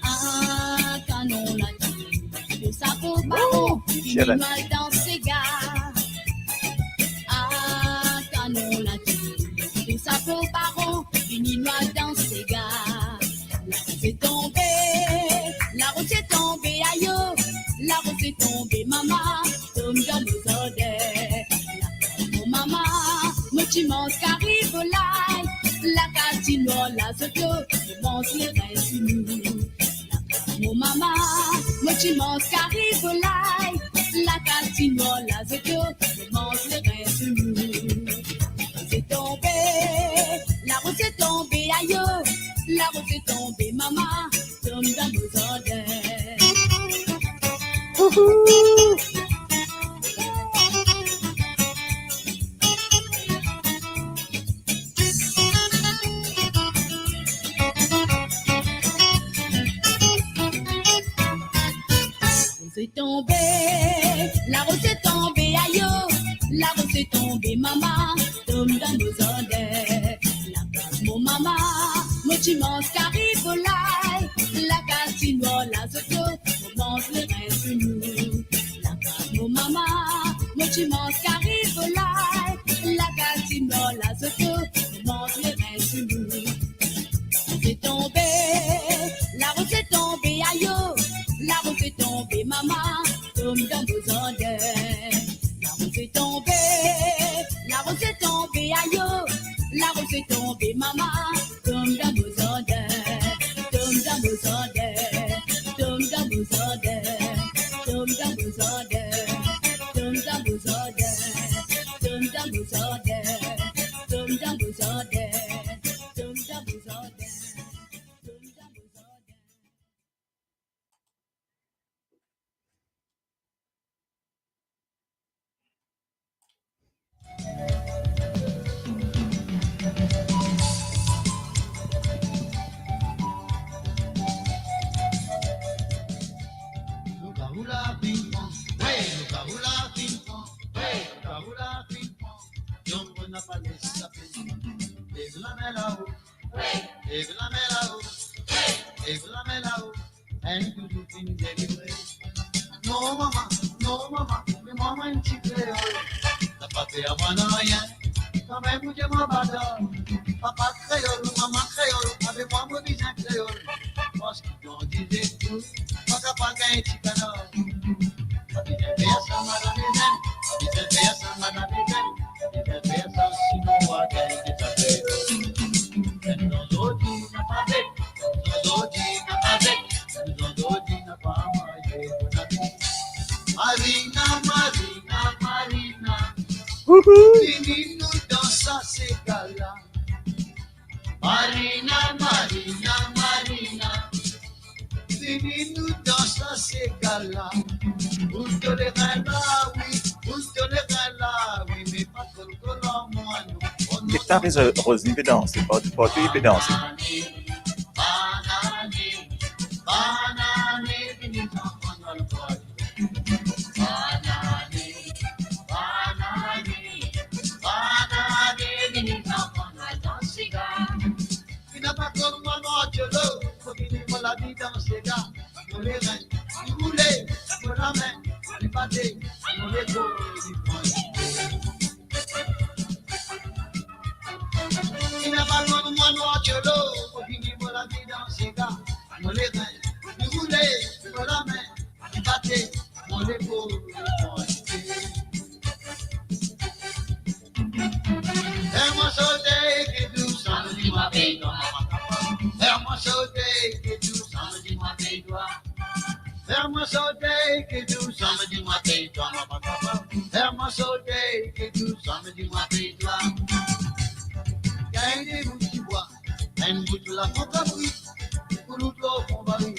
Ah, kanon la ti, de sa po baron, vini nou al dans sega. Ah, kanon la ti, de sa po baron, vini nou al dans sega. Laroze tonbe, laroze tonbe, ayo, laroze tonbe, mama, tom dan mo zardin. Mo mama, mo ti manz kari volay, lakaz ti nwar lazoto, mo manz lerin sounou. Mo mama, mo ti manz kari volay, lakaz ti nwar lazoto, mo manz lerin sounou. Laroze tonbe, laroze tonbe, ayo, laroze tonbe, mama, tom dan mo zardin. Ouhou! Laroze tonbe, laroze tonbe, ayo, laroze tonbe, mama, tom dan mo zardin. Lakaz mo mama, mo ti manz kari volay, lakaz ti nwar lazoto, mo manz lerin sounou. Lakaz mo mama, mo ti manz kari volay, lakaz ti nwar lazoto, mo manz lerin sounou. Laroze tonbe, laroze tonbe, ayo, laroze tonbe, mama, tom dan mo zardin. Laroze tonbe, laroze tonbe, ayo, laroze tonbe, mama, tom dan mo zardin, tom dan mo zardin, tom dan mo zardin, tom dan mo zardin, tom dan mo zardin, tom dan mo zardin, tom dan mo zardin, tom dan mo zardin, tom dan mo zardin. Lougaou la finn pran, wi, lougaou la finn pran, wi, lougaou la finn pran. Zombo napa les lapenn. Lev lame lao, wi, lev lame lao, wi. Lev lame lao, enn touzour finn delivre. Non mama, non mama, me mwa, mwa enn ti kreol. Napa per mwa nanye, kanmem ou dir mwa badar. Papa kreol, mama kreol, ave mwa, mo bizin kreol. Parski kan dize tou, pa kapav gagn ti kanar. Pa bizin fer sa, madam Ezenn, pa bizin fer sa, madam Ezenn, pa bizin fer sa, sinon ou a gagn dezafet. Enn zanzoti napa bet, zanzoti napa bet, enn zanzoti napa maye, bon apeti. Marina, Marina, Marina, vini nou dans sa sega la. Marina, Marina, Marina, vini nou dans sa sega la. Ou to le vin la, wi, ou to le vin la, wi, me pa kolkol ar mwa non. Get that is a Rosny pe danse, partou, partou li pe danse. Banane, banane, banane, vini nou pran nou al bwar. Banane, banane, banane, vini nou pran nou al dans sega. Finn apa konn mwa martial law, mo vini mo lavi dans sega. Mo lerin, li boule, mo lame, li bate, mo lepol, li pran. Finn apa konn mwa martial law, mo vini mo lavi dans sega. Mo lerin, li boule, mo lame, li bate, mo lepol, li pran. Fer mwa sote, ki dou samdi mwa pey twa. Fer mwa sote, ki dou samdi mwa pey twa. Fer mwa sote, ki dou samdi mwa pey twa. Fer mwa sote, ki dou samdi mwa pey twa. Gagn de bout dibwa, enn bout lakoka bri, pou lout lor fon bari.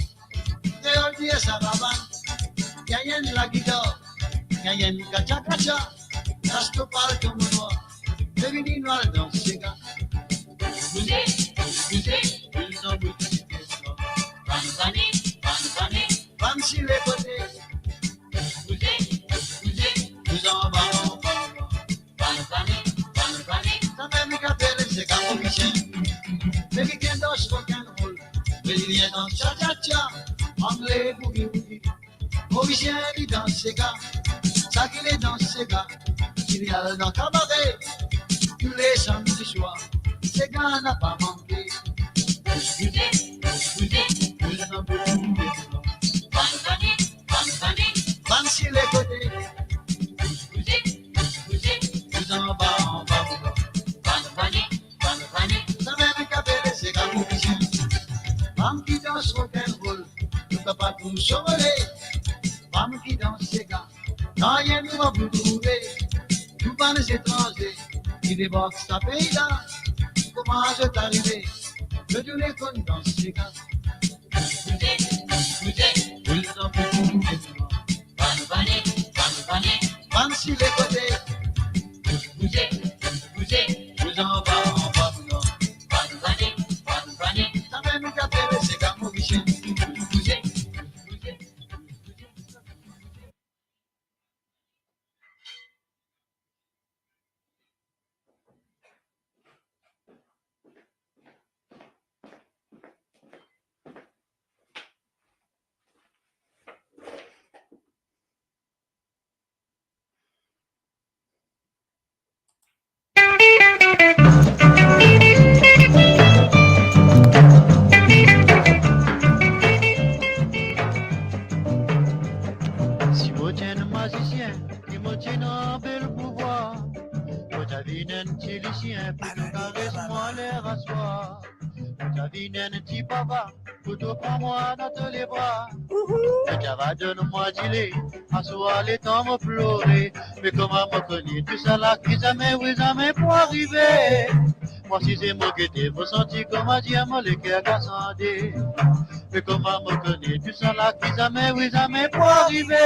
Kreol dir sa babann, gagn enn lagitar, gagn enn katya katya, las to palto mo nwar, vini nou al dans sega. Bouze, bouze, bouz dan bouz, bann vane, bann vane, bann si lekote. Bouze, bouze, bouz anba, anba, anba. Bann vane, bann vane, samem ki apel sega morisien. Me li gagn dans rock'n'roll, Brezilien dans cha cha cha, Angle boogie woogie. Morisien li dans sega, sa ki le dans sega, ki li al dan kabare tou le samdi swar. Sega napa manke. Bouze, bouze, bouz dan bouz, bann vane, bann vane, bann si lekote. Bouze, bouze, bouz anba, anba, anba. Bann vane, bann vane, samem ki apel sega morisien. Fam ki dans rock'n'roll, nou kapav trouv so vole. Fam ki dans sega, nanye nou pa pou trouve. Tou bann etranze ki debark sa pei la, kouma zot arive, zot tou le konn dans sega. Bouze, bouze, bouz dan bouz, bann vane, bann vane, bann si lekote. Bouze, bouze, bouz anba, anba, anba. Bann vane, bann vane, samem ki apel sega morisien. Bouze, bouze, bouze. Si mo ti enn mazisien, ki mo ti ena bel pouvwar, mo ti a vinn enn ti lisien pou to kares mwa ler aswar. Mo ti a vinn enn ti papa, pou to pran mwa dan to lebra. Mo ti a va donn mwa dile, aswar letan mo plore. Me kouma mo kone tousala ki zame, wi, zame pou arive. Mwa size mo gete, mo santi koumadir mo leker gasande. Me kouma mo kone tousala ki zame, wi, zame pou arive.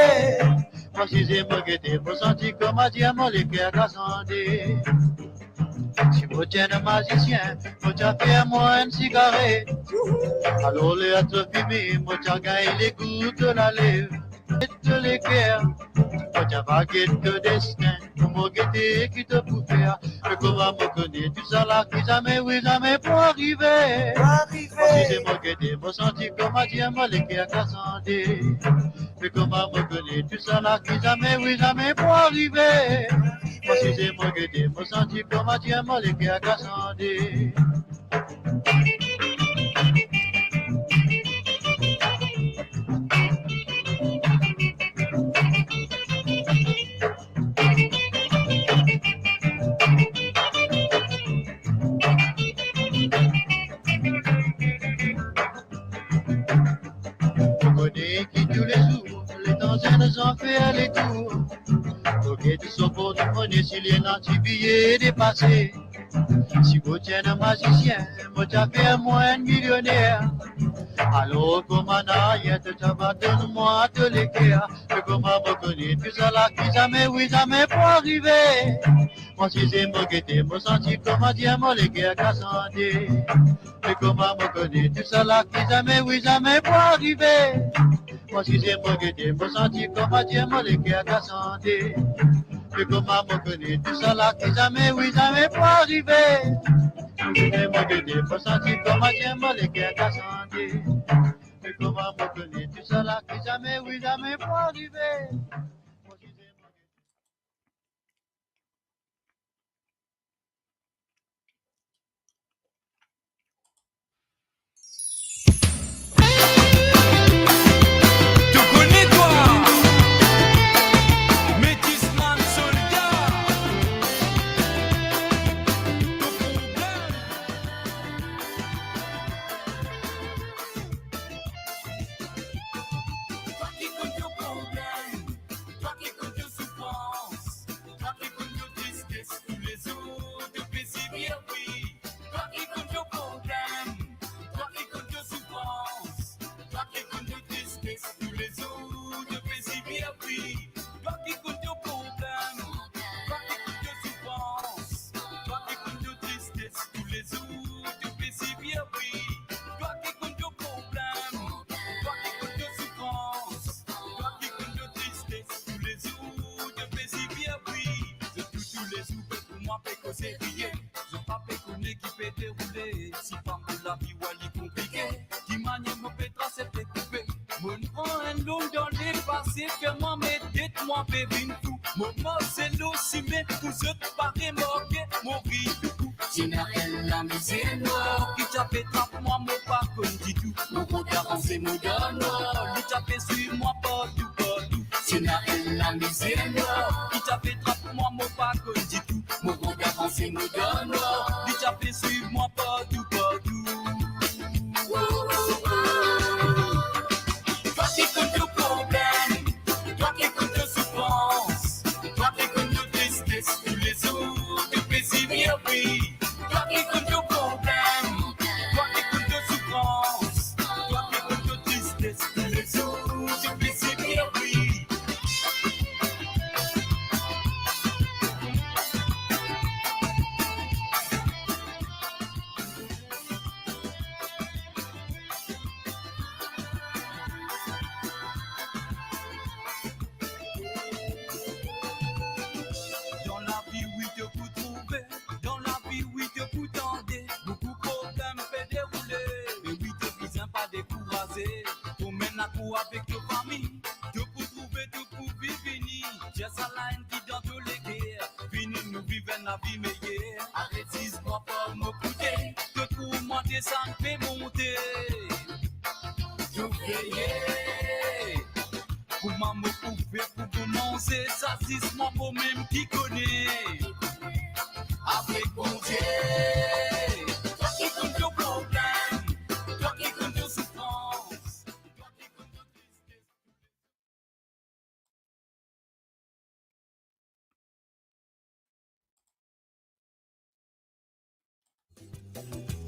Mwa size mo gete, mo santi koumadir mo leker gasande. Si mo ti enn mazisien, mo ti a fer mwa enn sigaret. Alor ler to fime, mo ti a gagn legou to lalev. Get to leker, mo ti a va get to destin, pou mo gete ki to pou fer. Me kouma mo kone tousala ki zame, wi, zame pou arive. Pou arive. Si se mo gete, mo santi kouma dir mo leker kasande. Me kouma mo kone tousala ki zame, wi, zame pou arive. Mo si se mo gete, mo santi kouma dir mo leker kasande. Mo kone ki toulezour, letan zenn zanfan fer letour. Mo gete so portmone si li ena ti biye depase. Si mo ti enn mazisien, mo ti a fer mwa enn milioner. Alor kouma nanye, to ti a pa donn mwa to leker. Me kouma mo kone tousala ki zame, wi, zame pou arive. Mo si se mo gete, mo santi kouma dir mo leker kasande. Me kouma mo kone tousala ki zame, wi, zame pou arive. Mo si se mo gete, mo santi kouma dir mo leker kasande. Me kouma mo kone tousala ki zame, wi, zame pou arive. Mo si se mo gete, mo santi kouma dir mo leker kasande. Me kouma mo kone tousala ki zame, wi, zame pou arive. Mo si se mo gete. To kone twa, Metisman Solda, to problem. Twa ki konn to problem, twa ki konn to soufrans, twa ki konn to tristes, toulezour to pe sibir, wi. Twa ki konn to problem, twa ki konn to soufrans, twa ki konn to tristes, toulezour to pe sibir, wi. Twa ki konn to problem, twa ki konn to soufrans, twa ki konn to tristes, toulezour to pe sibir, wi. Twa ki konn to problem, twa ki konn to soufrans, twa ki konn to tristes, toulezour to pe sibir, wi. Zot tou, toulezour, pe pou mwa pe koze riye. Zot pa pe kone ki pe deroule. Si fam pou lavi, wa, li konplike. Ki manier mo pe trase pe koupe? Mo'nn pran enn lom dan lepase, fer mwa met det, mwa pe vinn fou. Mo mor zelo sime pou zot pa remarke, mo ri doukou. Ti ena enn lame zenor ki ti a pe trap mwa, mo pa konn ditou. Mo rod avanse, mo dan nwar, li ti a pe swiv mwa partou, partou. Ti ena enn lame zenor ki ti a pe trap mwa, mo pa konn ditou. Mo rod avanse, mo dan nwar, li ti a pe swiv mwa partou, partou. Twa ki konn to problem, twa ki konn to soufrans, twa ki konn to tristes, toulezour to pe sibir, wi. Twa ki konn to problem, twa ki konn to soufrans, twa ki konn to tristes, toulezour to pe sibir, wi. Dan lavi, wi, to pou trouve, dan lavi, wi, to pou tande, boukou problem pe deroule, me wi, to bizin pa dekouraze, to menn lakour avek to fami, to pou trouve, to pou vini, dir sa la enn ki dan to leker, vini nou viv enn lavi meyer. Aret ziz mwa par mo koute, to trouv mwa desann pe monte. To veye, kouma mo pou fer pou mo manze, sa ziz mwa momem ki kone. Avek Bondie, twa ki konn to problem, twa ki konn to soufrans, twa ki konn to tristes.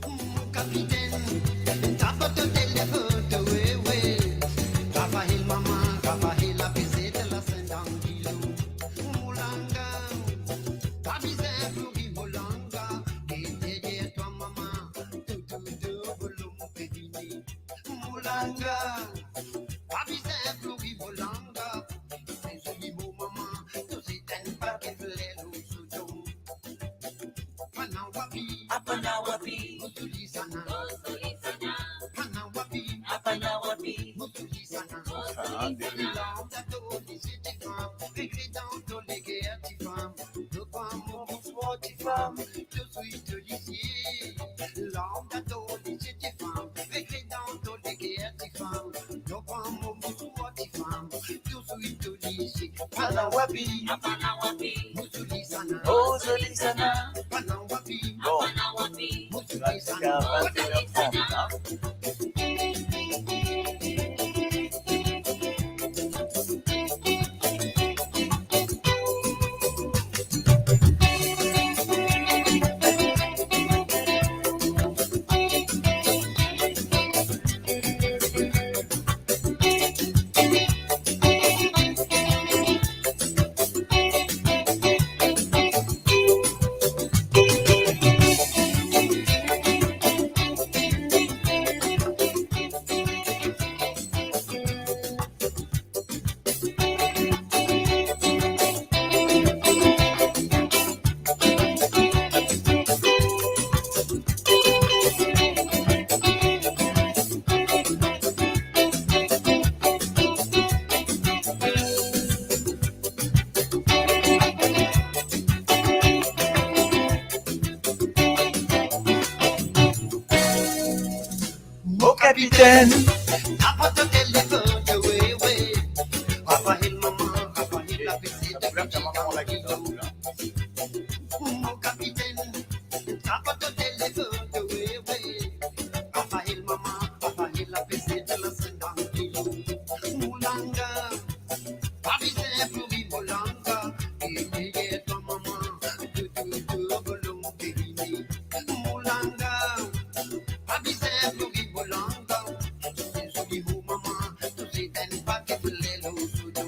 Mo kapitenn, ta foto telefon to, we, we. Travay mama, travay lapezet, lasenn dan dilo. Moulanga, pa bizin plouri moulanga, ki deryer twa mama, tou, tou, tou, volo mo pe vini. Moulanga, pa bizin plouri moulanga, se zoli mo mama, to se enn paket fler lor so do. Pana wapi? Apana wapi? Kouzoulisana. Kouzoulisana. Ton lizie tifam, regre dan ton leker tifam. To pran mo mousoir tifam, touswit to lizie. Apana wapi, apana wapi, mo zoli sana, oh zoli sana. Apana wapi, bon, apana wapi, mo zoli sana, jusqu'à vingt et une heures trente, hein. Mo kapitenn, aport to telefonn, we, we. Rafael mama, Rafael lapisid. Mo kapitenn, aport to telefonn, we, we. Rafael mama, Rafael lapisid, lasendan kilo. Moulanga, pa bizin kouri moulanga, e deye to mama, toutou to bolong kevini. Moulanga, pa bizin kouri moulanga, se zoli mo mama, to se enn paket lelo sodo.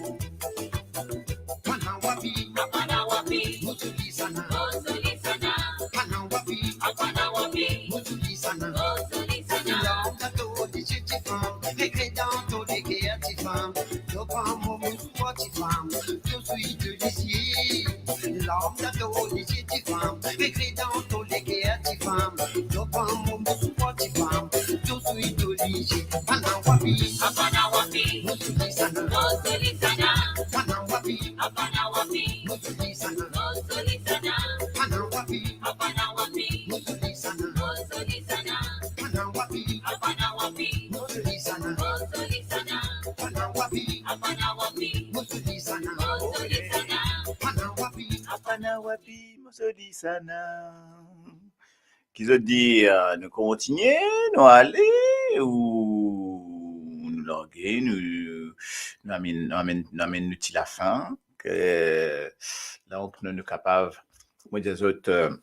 Apana wapi, apana wapi, mo zoli sana, mo zoli sana. Apana wapi, apana wapi, mo zoli sana, mo zoli sana. Larm dan to lizie tifam, regre dan to leker tifam. To pran mo mousoir tifam, touswit to lizie. Larm dan to lizie tifam, regre dan to leker tifam. To pran mo mousoir tifam, touswit to lizie. Apana wapi, apana wapi, mo zoli sana, mo zoli sana. Apana wapi, apana wapi, mo zoli sana, mo zoli sana. Apana wapi, apana wapi, mo zoli sana, mo zoli sana. Apana wapi, apana wapi, mo zoli sana, mo zoli sana. Apana wapi, apana wapi, mo zoli sana, mo zoli sana. Apana wapi, apana wapi, mo zoli sana. Ki zot dir, nou kontinie, nou ale, ou nou large, nou, nou amenn, nou amenn, nou amenn nou ti lafin, ke, donk, nou, nou kapav, mo dir zot, euh,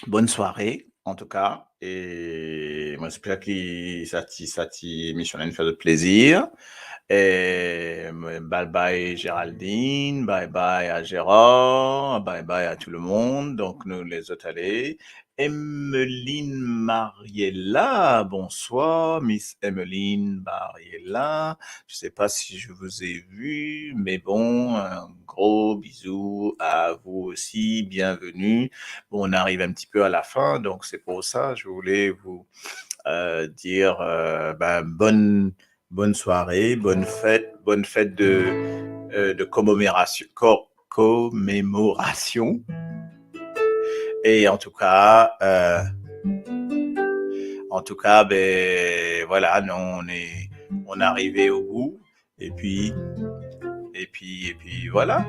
bonn sware, an tou ka, e mo esper ki sa ti, sa ti emision la inn fer zot plezir. E, bye bye Géraldine, bye bye à Gérard, bye bye à tout le monde. Donk, nou les zot ale. Emeline Mariella, bonsoir, Miss Emeline Mariella. Je sais pas si je vous ai vu, mais bon, un gros bisou à vous aussi, bienvenue. Bon, on arrive un petit peu à la fin, donc c'est pour ça, je voulais vous, euh, dire, euh, ben, bonne, bonne soirée, bonne fête, bonne fête de, euh, de commémoration, co-, commémoration. Et en tout cas, euh, en tout cas, ben, voilà, nous, on est, on est arrivé au bout. Et puis, et puis, et puis, voilà.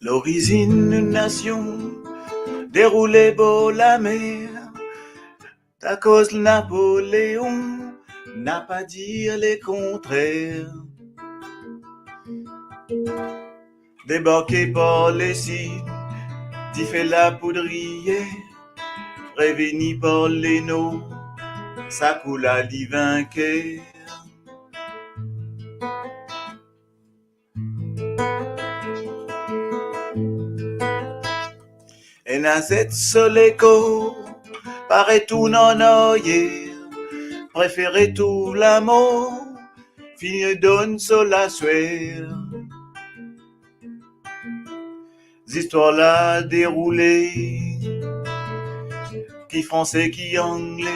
Lorizinn nou nasion deroule bor lamer, akoz Napoleon napa dir lekontrer. Debarke par lesid, dife lapoudriyer, revini par lenor, sa kou la li vinker. Ena zet so lekor, pa retourn an aryer, prefere trouv lamor, fini donn so laswer. Zistwar la deroule, ki Franse, ki Angle,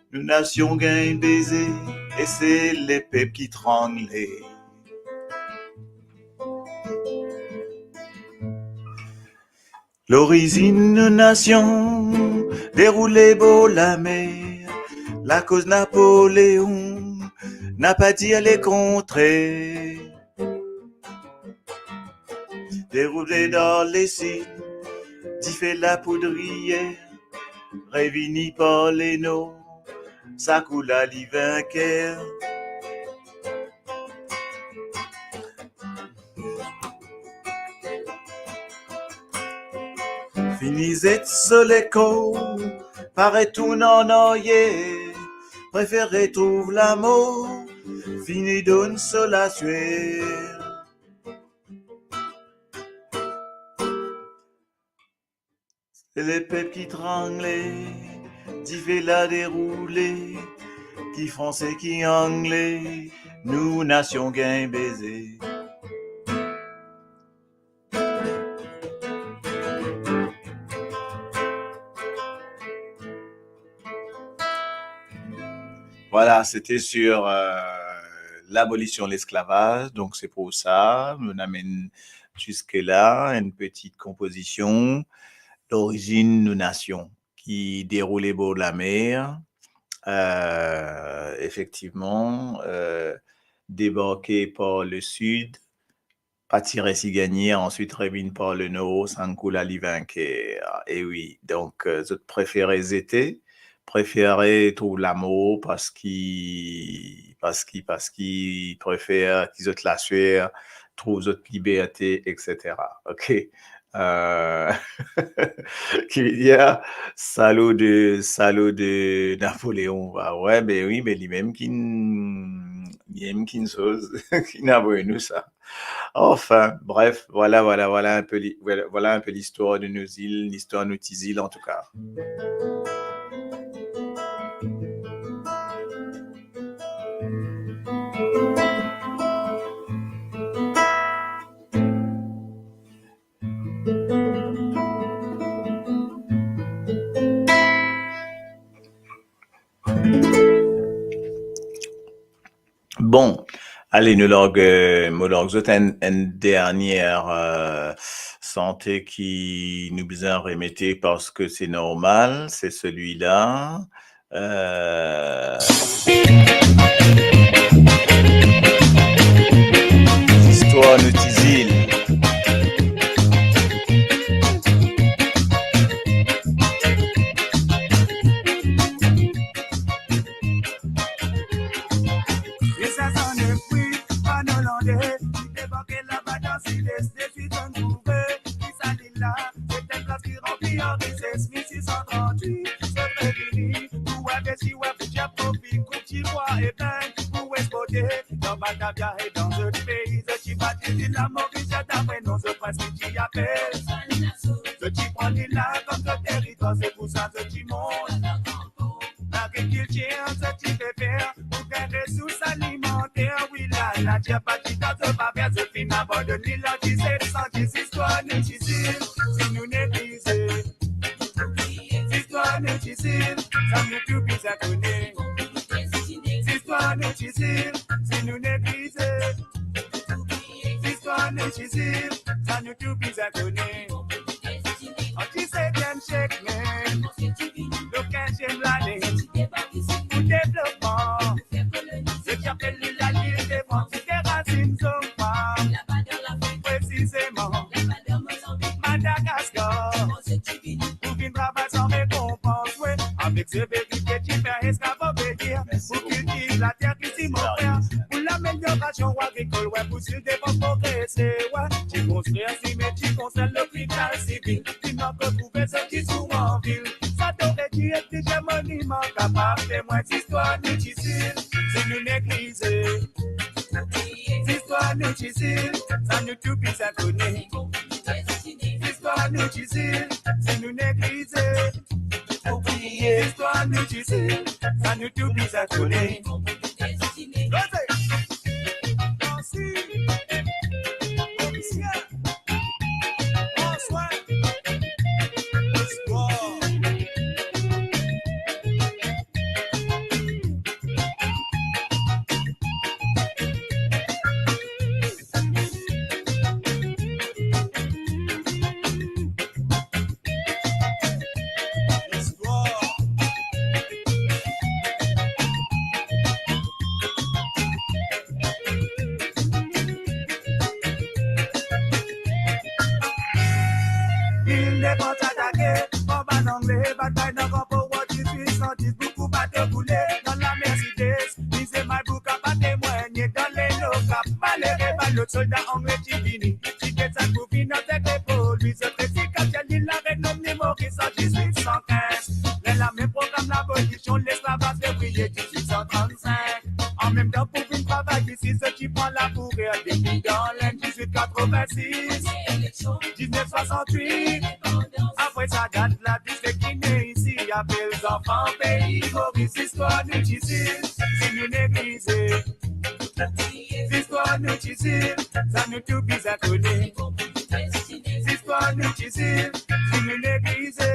nou nasion gagn beze, e se lepep ki trangle. Lorizinn nou nasion deroule bor lamer, lakoz Napoleon napa dir lekontrer. Deroule dan lesid, dife lapoudriyer, revini par lenor, sa kou la li vinker. Fini zet so lekor, pa retourn an aryer, prefere trouv lamor, fini donn so laswer. Se lepep ki trangle, dife la deroule, ki Franse, ki Angle, nou nasion gagn beze. Voilà, c'était sur, euh, l'abolition de l'esclavage. Donc, c'est pour ça, nou amenn ziska la enn ti konpozision, Lorizinn nou nasion, ki deroule bor lamer, euh, efektivman, euh, debarke par lesid, pa ti resi gagne, answit revinn par lenor, sa kou la li vinker. E wi, donk, euh, zot prefere zete, prefere trouv lamor, parski, parski, parski prefer ki zot laswer trouv zot liberte, et cetera. Ok. Euh, ki vedir, salo de, salo de Napoleon. Ah ouais, ben wi, ben li mem ki, li mem ki soz, ki avoy nou sa. Enfin, bref, voilà, voilà, voilà un peu li-, voilà, voilà un peu l'histoire de nos îles, l'histoire de nos petites îles en tout cas. Bon, ale, nou larg, euh, mo larg zot enn, enn dernie, euh, sante ki nou bizin remete parski se normal, se selwi-la. Euh, Zistwar nou ti zil. E sa sann fri, bann Olandais, ki debarke laba dan Sides, dezwit zonn trouve, ki sa lil la, se enn plas ki ranpli ar rises, mil sis san trant-wit, zot revini, pou envestir, pou tir profi, koup ti bwa e peng, pou exporte, dan Batavia e dan zot pei, zot ti bat lil la Moris, zot apre non zot prins ki ti apel. Zot ti pran lil la kom zot teritwar, se pou sa zot ti mont. Lagrikiltir, zot ti pe fer, pou gagn resous alimanter. Wi, la, later pa ti dan zot faver, zot finn abandonn lil la. Diset san dis, zistwar nou ti zil, si nou neglize. Zistwar nou ti zil, sa nou tou bizin kone. Zistwar nou ti zil, si nou neglize. Zistwar nou ti zil, sa nou tou bizin kone. An disetiem siek mem, lor kinziem lane, pou devlopman, zot ti apel lil la lil devan, ti de rasinn zongfam, presizeman Madagaskar. Pou vinn travay san rekonpans, we, avek severite, ti fer eskav, obedir, pou kiltir later ki ti move, pou lameliorasion agrikol, we, pou zil devan. Oke, se wa, ti konstrir sime, ti konstrir lopital sivil, ti mank retrouve zot ti sou anvil. Sa to pe dir ek diziem moniman kapav temwin zistwar nou ti sil, si nou neglize. Zistwar nou ti sil, sa nou tou bizin kone. Zistwar nou ti sil, si nou neglize. Oubliye. Zistwar nou ti sil, sa nou tou bizin kone. Koze. Mersi. Komiser. Bonswar. Bonswar. Indepandans atake par bann Angle, batay dan Gran Powar dizwit san dis, boukou bato koule dan lamer Sid-Es. Mize Malbouka pa temwin dan lelo Kap. Malere bann lot solda Angle ti vini, ti get sa pou vinn avek lepol. Li zot resi Kasian, li larenom li Moris an dizwit san kinz. Ler lame program labolision lesklavaz fevriye dizwit san trannsink. Anmemtan pou vinn travay isi, zot ti pran labourer depi dan Lenn dizwit katrovin-sis, diznef swasant-wit. Apre sa dat la, distrik ki ne isi apel Zanfan Pei Moris. Zistwar nou ti sil, si nou neglize. Zistwar nou ti sil, sa nou tou bizin kone. Zistwar nou ti sil, si nou neglize.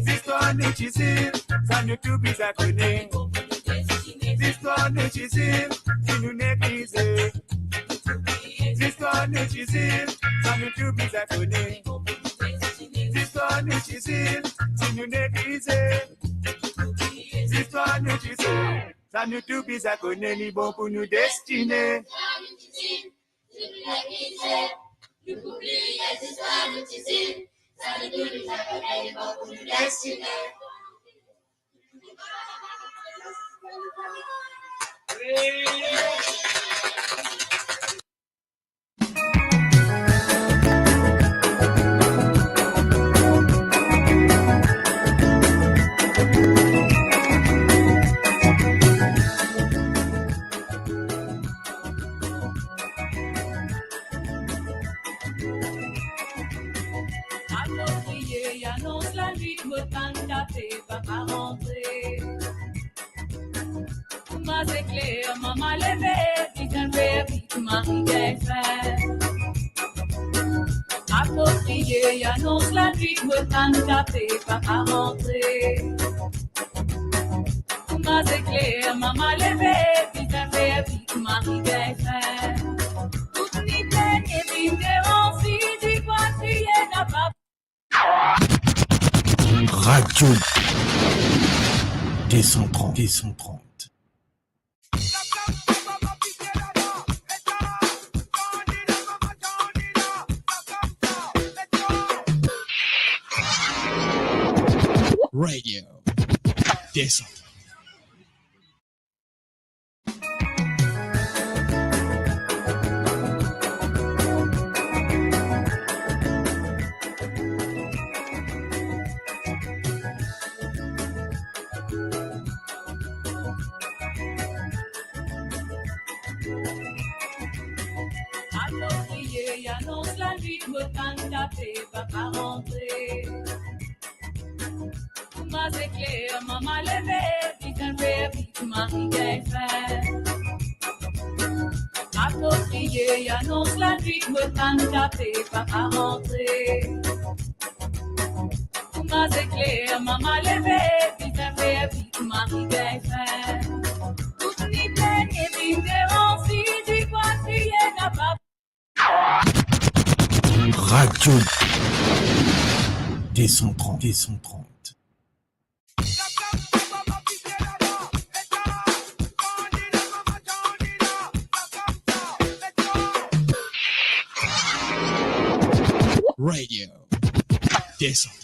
Zistwar nou ti sil, sa nou tou bizin kone. Zistwar nou ti sil, si nou neglize. Zistwar nou ti sil, sa nou tou bizin kone. Zistwar nou ti sil, si nou neglize. Zistwar nou ti sil, sa nou tou bizin kone, li bon pou nou destine. Akoz kriye, anons lanwit, mo tann kafe, papa rantre. Kouma zekler, mama leve, bizin fer vit, mari gagn fin. Akoz kriye, anons lanwit, mo tann kafe, papa rantre. Kouma zekler, mama leve, bizin fer vit, mari gagn fin. Tout ni plenn e vinn devan, si ti krwar kriye napa. Radio deux cent trente, deux cent trente. Radio deux cent trente. Akoz kriye, anons lanwit, mo tann kafe, papa rantre. Kouma zekler, mama leve, bizin fer vit, mari gagn fin. Akoz kriye, anons lanwit, mo tann kafe, papa rantre. Kouma zekler, mama leve, bizin fer vit, mari gagn fin. Tout ni plenn e vinn devan, si ti krwar kriye napa. Radio deux cent trente, deux cent trente. Radio deux cent trente.